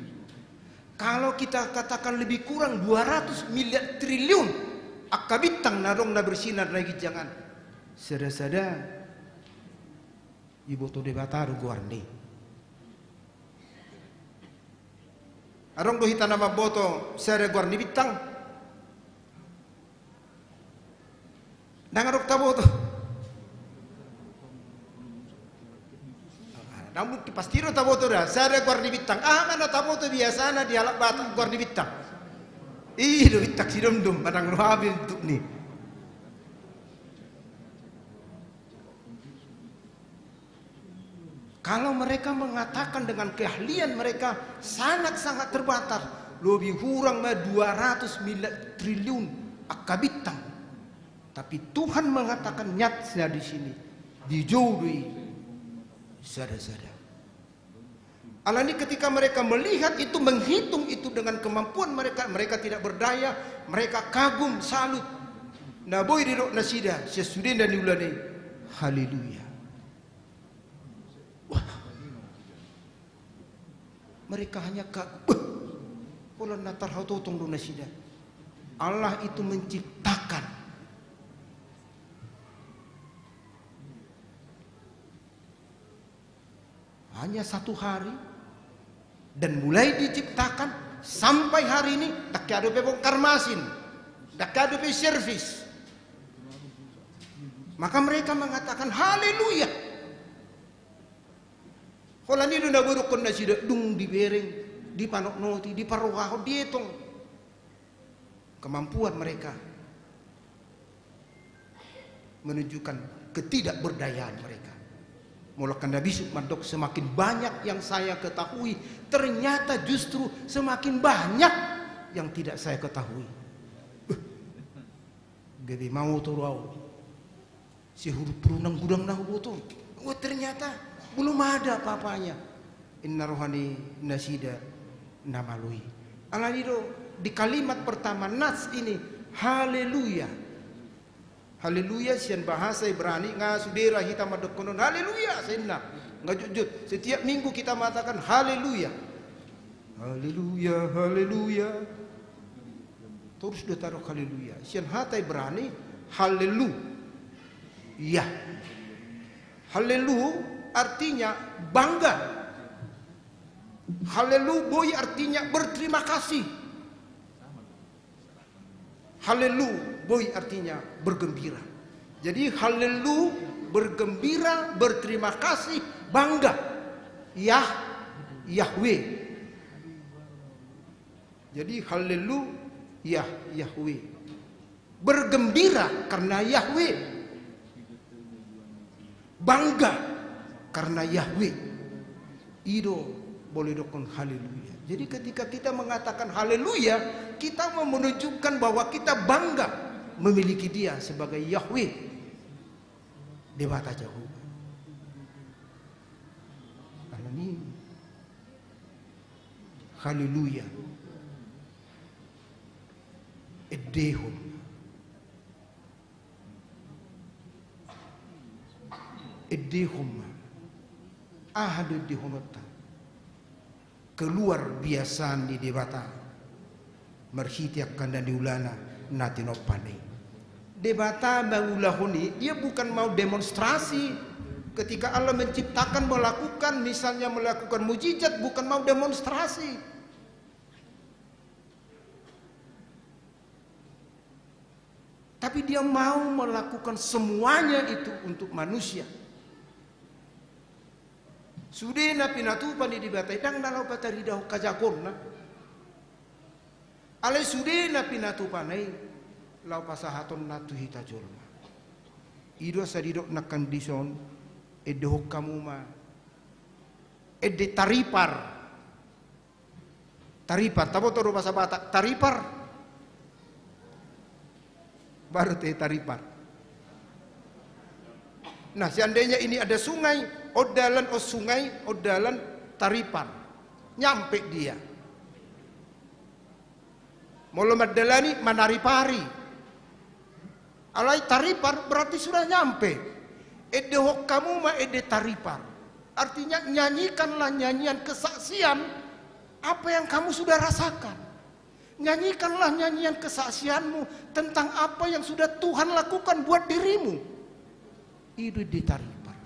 Kalau kita katakan lebih kurang dua ratus miliar triliun angka bintang na adong na bersinar na ginjang an, sada-sada diboto Debata do goarna i. Adong do hita na mamboto sada goar ni bintang? Ndang adong taboto. Namun pasti do taboto da, sada goar ni bintang. Aha ma na taboto biasana di halak Batak goar ni bintang? I do bintang sidomdom, manang roha bentukna. Kalau mereka mengatakan dengan keahlian mereka sangat-sangat terbatas, lebih kurang ma dua ratus miliar triliun angka bintang. Tapi Tuhan mengatakan nyatnya di sini, dijou do i sada-sada. Alani ketika mereka melihat itu, menghitung itu dengan kemampuan mereka, mereka tidak berdaya, mereka kagum, salut. Na boi didok nasida sian sude na niulana i, haleluya. Wah. Mereka hanya kagum. Beh. Holan na tarhatotong do nasida. Allah itu menciptakan. Hanya satu hari, dan mulai diciptakan sampai hari ini, ndang hea dope bongkar masin, ndang hea dope servis. Maka mereka mengatakan, haleluya. Holan i do na boi dokkon nasida, dung dibereng, dipanotnoti, diparrohahon, dietong. Kemampuan mereka menunjukkan ketidakberdayaan mereka. Molo kan na bisuk mandok, semakin banyak yang saya ketahui, ternyata justru semakin banyak yang tidak saya ketahui. Beh, gabe maoto do au. Sihurupuru nang gudang na huboto. Wah, ternyata belum ada apa-apanya. Inna roha ni nasida na malo i. Alani do di kalimat pertama nas ini, haleluya. Haleluya sian bahasa Ibrani, nga sude ra hita mandokkonon haleluya, sai inna. Nga jotjot. Setiap minggu kita mengatakan haleluya. Haleluya, haleluya. Torus do tadok haleluya. Sian hata Ibrani, hallelu. Iya. Hallelu artinya bangga. Hallelu boi artinya berterima kasih. Hallelu boi artinya bergembira. Jadi hallelu bergembira, berterima kasih, bangga. Yah, Yahweh. Jadi hallelu, Yah, Yahweh. Bergembira karena Yahweh. Bangga karena Yahweh. I do boi didokkon haleluya. Jadi ketika kita mengatakan haleluya, kita mau menunjukkan bahwa kita bangga memiliki Dia sebagai Yahweh, Debata Jahowa. Alani haleluya. Endehon. Endehon ma. Aha do endehononta? Keluar biasa ni Debata marhite angka na niulana na tinompana i. Debata mangulahon i, Dia bukan mau demonstrasi. Ketika Allah menciptakan, melakukan, misalnya melakukan mujizat, bukan mau demonstrasi. Tapi Dia mau melakukan semuanya itu untuk manusia. Sude na pinatupa ni Debata i ndang na laho pataridahon hajagoonna. Alai sude na pinatupana i laho pasahatonna tu hita jolma. I do asa didok nangkin dison, endehon hamu ma ende taripar. Taripar, taboto do bahasa Batak taripar? Baru te taripar. Nah, seandainya ini ada sungai, on dalan on sungai, on dalan taripar. Nyampe dia. Molo mandalani manaripari. Alai taripar berarti sudah nyampe. Endehon hamu ma ende taripar. Artinya, nyanyikanlah nyanyian kesaksian apa yang kamu sudah rasakan. Nyanyikanlah nyanyian kesaksianmu tentang apa yang sudah Tuhan lakukan buat dirimu. I do ende taripar.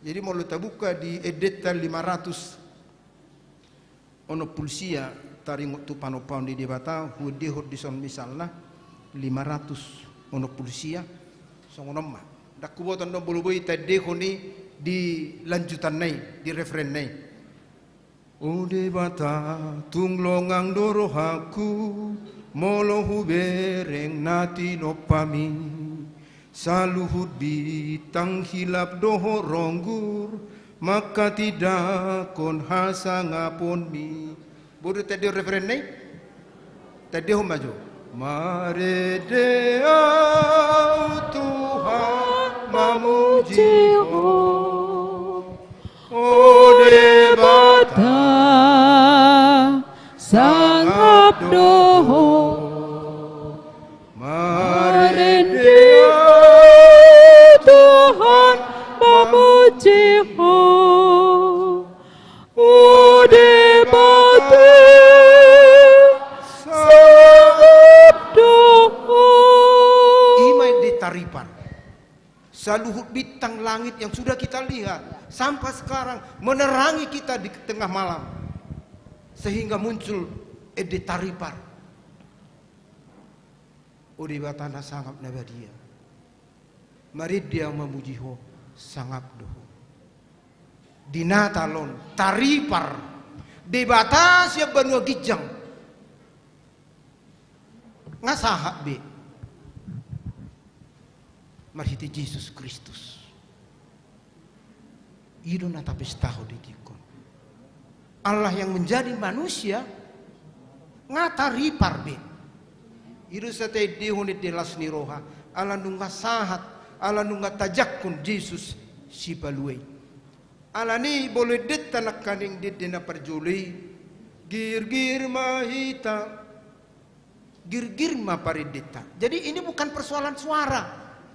Jadi, molo tabuka di endenta lima ratus onom pulu sia, taringot tu panompaon ni Debata, huendehon dison misalna, lima ratus onom pulu sia, songon on ma. Ndang huboto on do molo boi taendehon i di lanjutanna i, di refrenna i. O Debata, tung longang do rohangku, molo hubereng na tinompami. Saluhut bintang hilap dohot ronggur, manghatindanghon hasangaponmi. Boi do taendehon refrenna i? Taendehon ma jo. Marende ahu Tuhan mamuji Ho. O Debata, sangap do Ho. Marende ahu Tuhan mamuji Ho. O Debata, sangap do Ho. I ma ende taripar. Saluhut bintang langit yang sudah kita lihat sampai sekarang menerangi kita di tengah malam, sehingga muncul ende taripar. O Debata na sangap na badia, marende ahu mamuji Ho, sangap do Ho. Di Natal on, taripar Debata sian banua ginjang. Nga sahat be marhite Jesus Kristus. I do na tapestahon di tingki on. Allah yang menjadi manusia, nga taripar be. I do sai taendehon ende las ni roha, ala nunga sahat, ala nunga tajangkon Jesus Sipalua i. Alani i molo endenta nangkaning di ende na parjolo i, girgir ma hita. Girgir ma parendenta. Jadi, ini bukan persoalan suara.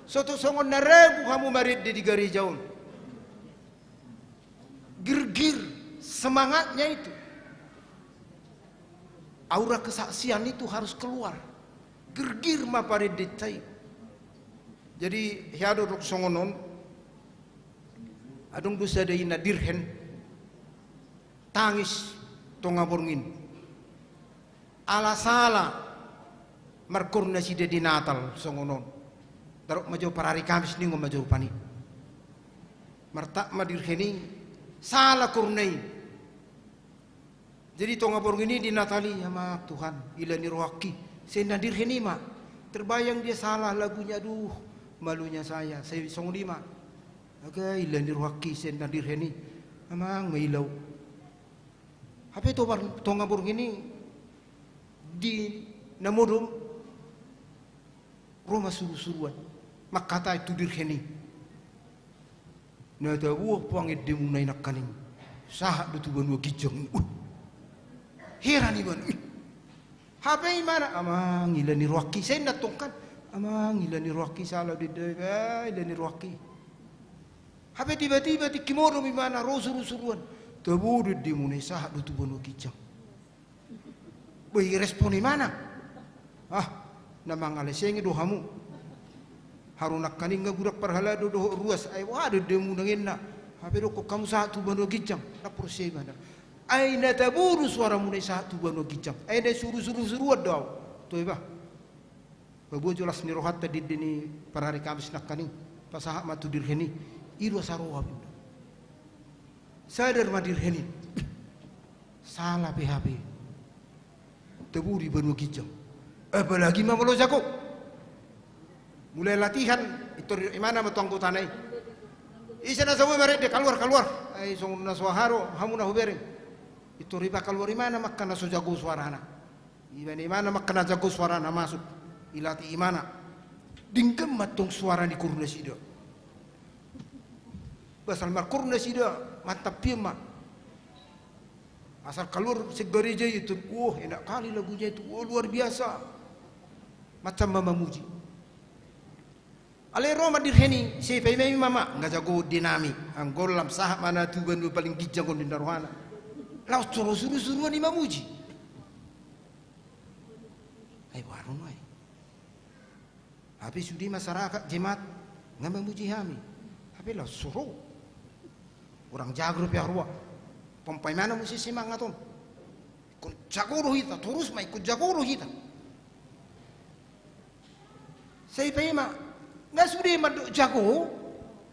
Sotung songon na ragu hamu marende di gareja on. Girgir, semangatnya itu. Aura kesaksian itu harus keluar. Girgir ma parendenta i. Jadi, hea do dok songon on. Adong do sada ina dirhen. Tangis tonga borngin. Ala sala markoru nasida di Natal songon on. Tarup ma jo parari Kamis ningon ma jo rupani. Martap ma dirhen i, sala koruna i. Jadi tonga borngin i di Natal i, ama Tuhan, ila ni rohangki. Sai na dirhen i ma. Terbayang dia salah lagunya, aduh, malunya saya. Sai songon i ma. Aga ila ni rohangki, sai na dirhen i. Amang ma ila. Hape tonga borngin i di na modom ro ma surusuruan mangkatai tu dirhen i. Na tabo pangendemuna i nangkaning sahat do tu banua ginjang i. Heran imana. Hape imana, amang ila ni rohangki, sai na tong kan. Amang ila ni rohangki, sala do ende, ila ni rohangki. Hape tiba-tiba tingki modom imana ro surusuruan. Tabo do endemuna i sahat do tu banua ginjang. Boi respon imana. Ah, na mangalesenge do hamu. Haru nangkaning nga godang parhalado dohot ruas, ai boha do endemuna ninna. Hape dokkon hamu sahat tu banua ginjang. Ndang porsea imana. Ai na tabo do suaramuna i sahat tu banua ginjang. Ai na surusuruan do au. Toe bah. Paboa jo las ni rohanta di ende ni parari Kamis nangkaning, pasahat ma tu dirhen i, i do asa ro hape. Sadar ma dirhen i. Sala pe hape. Tabo do i banua ginjang. Apalagi ma molo jago. Mulai latihan, intor imana ma tu anggotana i. Ise na so boi marende, kaluar, kaluar. Ai songon na so aha do hamu na hubereng. Intor iba kaluar imana ma angka na so jago suarana. Iba ni imana ma angka na jago suarana masuk. Ilatih imana. Denggan ma tong suara ni koru nasida. Ba asal markoru nasida, mantap hian ma. Asal kaluar sian gareja i tu, wah, enak kali lagunya itu. Wah, luar biasa. Macam ma mamuji. Alai ro ma dirhen i, sai paima i ma, ma, nga jago ende nami. Anggo lam sahat ma na tuba na paling ginjang on ninna rohana, laos ro surusuruan i mamuji. Ai boha do nuaeng? Hape sude masyarakat, jemaat, nga mamuji hami. Hape laos so ro. Hurang jago dope haroa. Paima na muse semangat on. Ingkon jago do hita, torus ma ingkon jago do hita. Sai paima, nga sude mandok jago,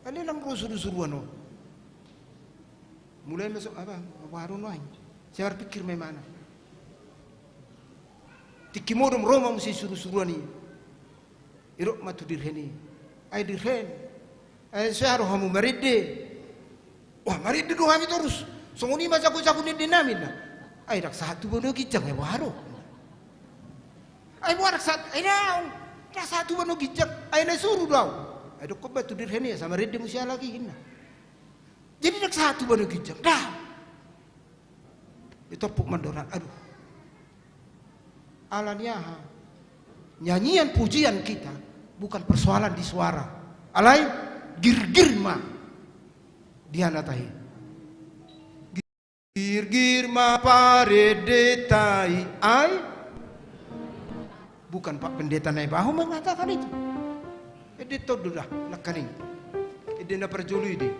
alai ndang ro surusuruan on. Mulai ma so, apa, boha do nuaeng? Sai marpingkir ma imana. Tingki modom ro ma muse surusuruan i. Didok ma tu dirhen i, ai dirhen, ai sai ro hamu marende? Wah, marende do hami torus. Songon i ma jagojago ni ende nami, ninna. Ai ndang sahat tuba na ginjang, ai boha do? Ai boha ndang sahat, ai na, ndang sahat tuba na ginjang, ai na suru do au. Ai dokkon ma tu dirhen i, asa marende muse halak i, ninna. Jadi ndang sahat tuba na ginjang, ndang. Ditompuk mandok, aduh. Alani aha? Nyanyian pujian kita bukan persoalan di suara. Alai girgir ma di hata i. Girgir ma parendeta i, ai. Bukan Pak Pendeta Naibaho mengatakan itu. Ende tondo dah, nangkaning. Ende na parjolo i do i.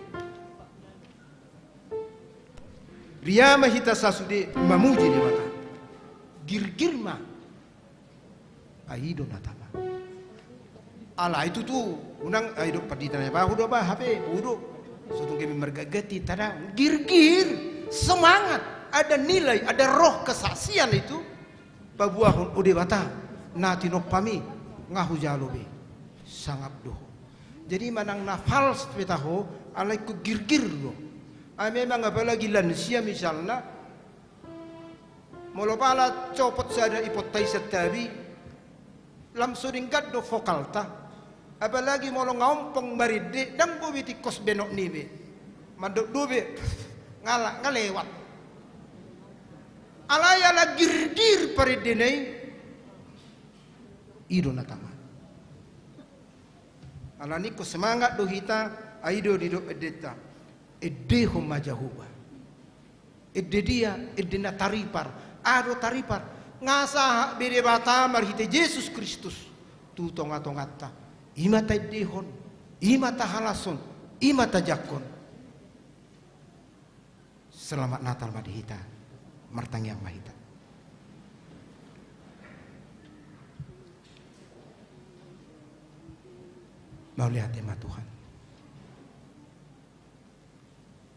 Ria ma hita sasude mamuji Debata. Girgir ma. Ai i do na tama. Alai tutu, unang, ai do, Pandita Naibaho do ba, hape, udo. So tung gabe margaganti, tadang. Girgir, semangat, ada nilai, ada roh kesaksian itu. Paboahon, o Debata, na tinompami, nga hujalo be. Sangap do ho. Jadi manang na fals pe taho, alai ingkon girgir do. Ai memang apalagi lansia misalna, molo pala copot sada iponta i santabi, lam so denggan do vokalta. Apalagi molo nga ompung marende, ndang boi be tingkos benok ni be. Mandok do be, nga la, nga lewat. Alai ala girgir parendena i, i do na tama. Alani ingkon semangat do hita, ai i do didok endenta. Endehon ma Jahowa. Ende dia? Ende na taripar. Aha do taripar? Nga sahat be Debata marhite Jesus Kristus tu tongatonganta. I ma taendehon, i ma tahalashon, i ma tajangkon. Selamat Natal ma di hita. Martangiang ma hita. Mauliate ma Tuhan.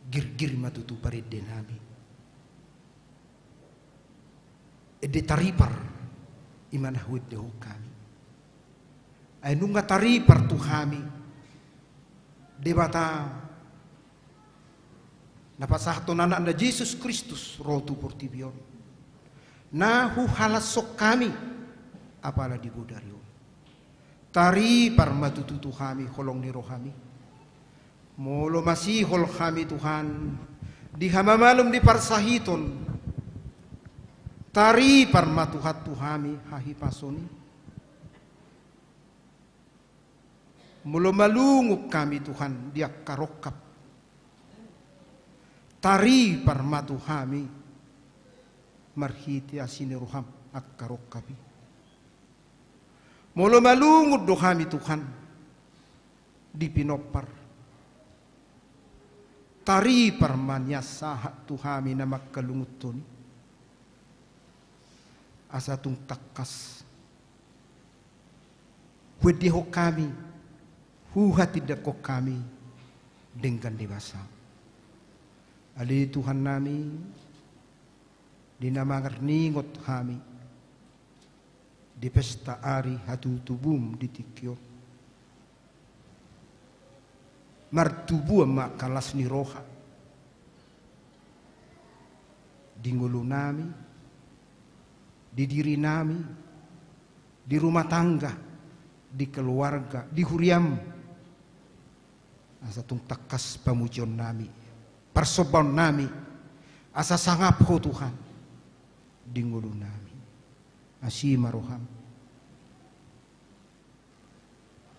Girgir ma tutu parende nami. Ende taripar, i ma na huendehon hami. Ai nunga taripar tu hami Debata na pasahathon anakna Jesus Kristus ro tu portibi on, na huhalashon hami apala di bodari on. Taripar ma tutu tu hami holong ni rohami. Molo masihol hami Tuhan di hamamalum ni parsahiton, taripar ma Tuhan tu hami hahipason i. Molo malungun hami Tuhan di angka rongkap, taripar ma tu hami marhite asi ni roham angka rongkap i. Molo malungun do hami Tuhan di pinompar, taripar ma nian sahat tu hami na mangkalungunhon i. Asa tung tangkas huendehon hami, huhatindangkon hami denggan ni basam. Ale Tuhan nami, di na mangarningot hami di pesta ari hatutubum di tingki on, martubuan ma angka las ni roha di ngolu nami, di diri nami, di rumah tangga, di keluarga, di huriam. Asa tung tangkas pamujion nami, parsombaon nami, asa sangap Ho Tuhan di ngolu nami. Asi ma roham.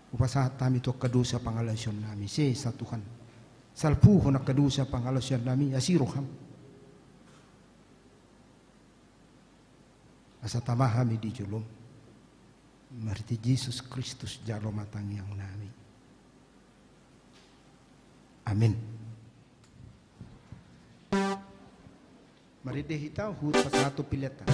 Hupasahat hami tu angka dosa pangalaosionnami, sesa Tuhan. Salpuhon angka dosa pangalaosionnami, asi roham. Asa tama hami di jolom. Marhite Jesus Kristus jalo ma tangiangnami. Amin. Marende hita huhut pasahathon pelean ta.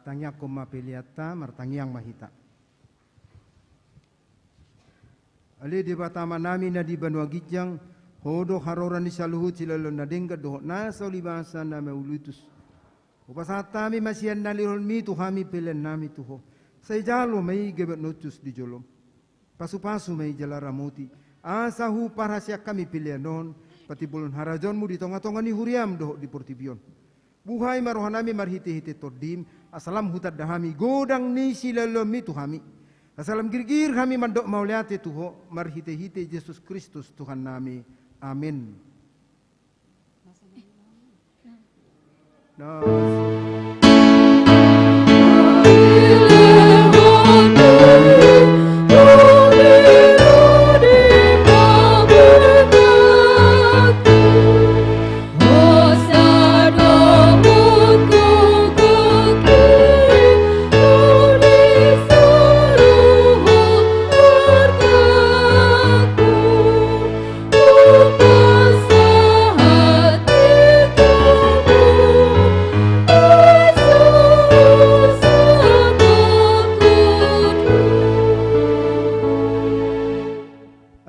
Tangiangkon ma peleanta, martangiang ma hita. Ale Debata Amanami na di banua ginjang, Ho do haroro ni saluhut silehonlehon na denggan dohot nasa ulibasa na mauliutus. Hupasahat hami ma sian na nilehonmi tu hami peleannami tu Ho. Sai jalo ma i gabe na hushus di jolom. Pasupasu ma i jala ramoti, asa huparhaseang hami pelean on, patimbulhon harajaonmu di tongatonga ni huriam dohot di portibi on. Buhai ma rohanami marhitehite Tondim, asa lam hutanda hami godang ni silehonlehonmi tu hami. Asa lam girgir hami mandok mauliate tu Ho, marhitehite Jesus Kristus Tuhannami. Amen.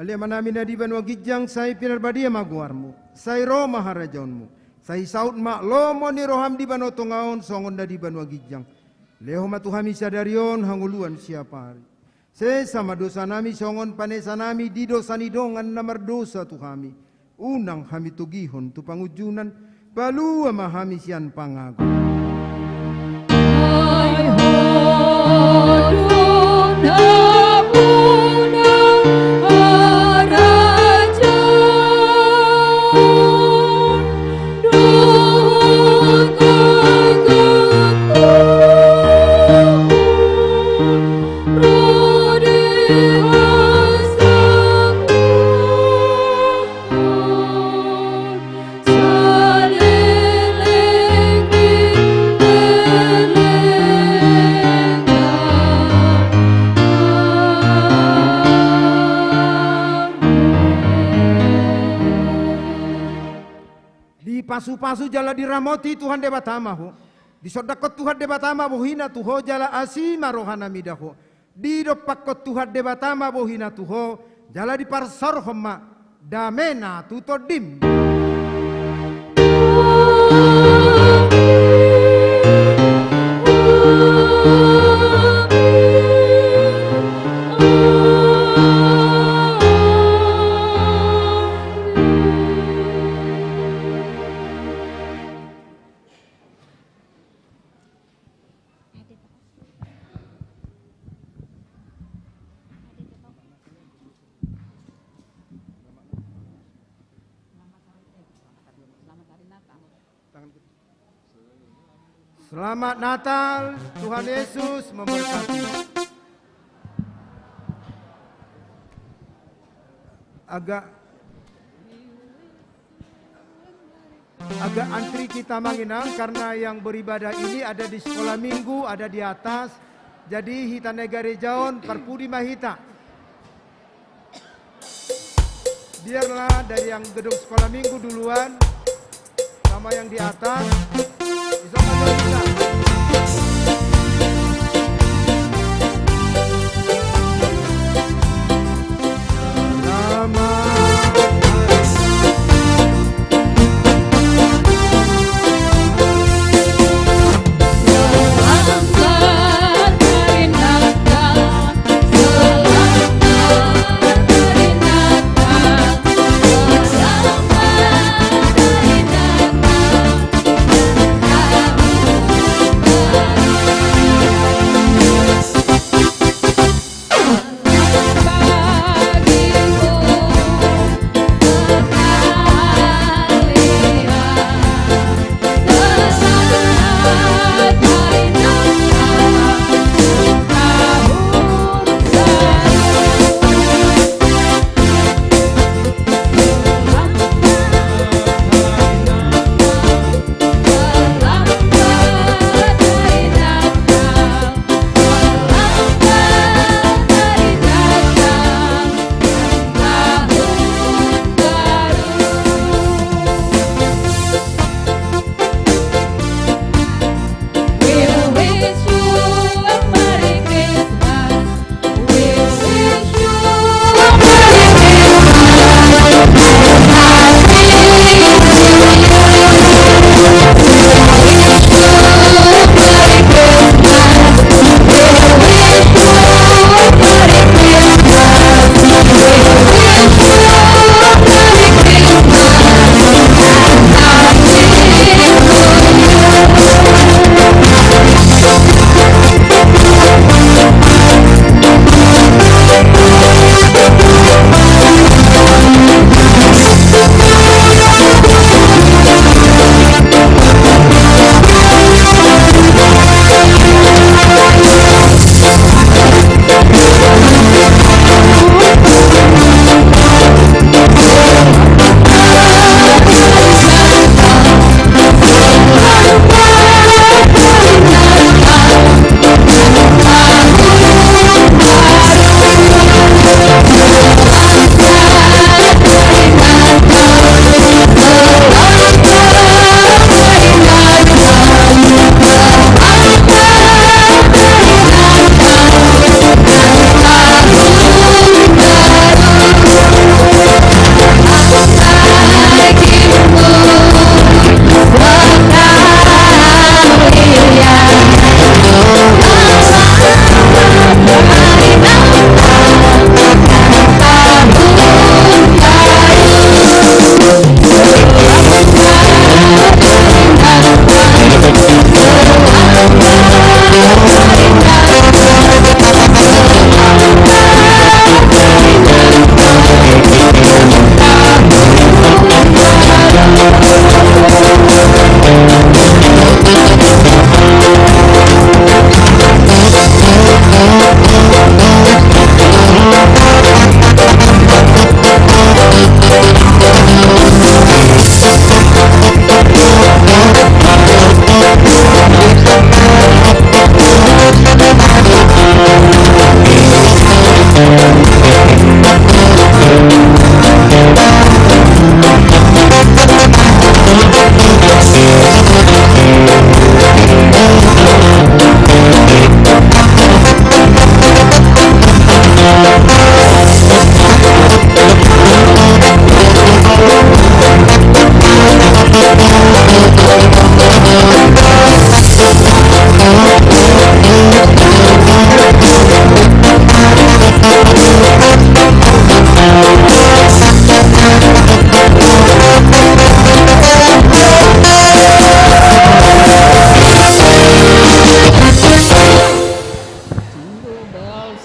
Ale Amanami na di banua ginjang, sai pinarbadia ma goarmu, sai ro ma harajaonmu, sai saut ma lomo ni roham di banua tonga on songon na di banua ginjang. Lehon ma tu hami sadari on hangoluan siapari. Sesa ma dosanami songon panesanami di dosa ni dongan na mardosa tu hami. Unang hami togihon tu pangunjunan, palua ma hami sian pangago. Dipasupasu jala diramoti Tuhan Debata ma ho. Disondangkon Tuhan Debata ma bohina tu ho jala asi ma rohana mida ho. Didompakkon Tuhan Debata ma bohina tu ho, jala diparsaorhon ma damena tu tondim. Selamat Natal, Tuhan Yesus memberkati. Agak Agak antri kita, Amang Inang, karena yang beribadah ini ada di sekolah minggu, ada di atas. Jadi hita na di gareja on, parpudi ma hita. Biarlah dari yang gedung sekolah minggu duluan, sama yang di atas. Bisa kan, Bang, bisa?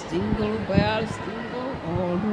Jingle bells, jingle all the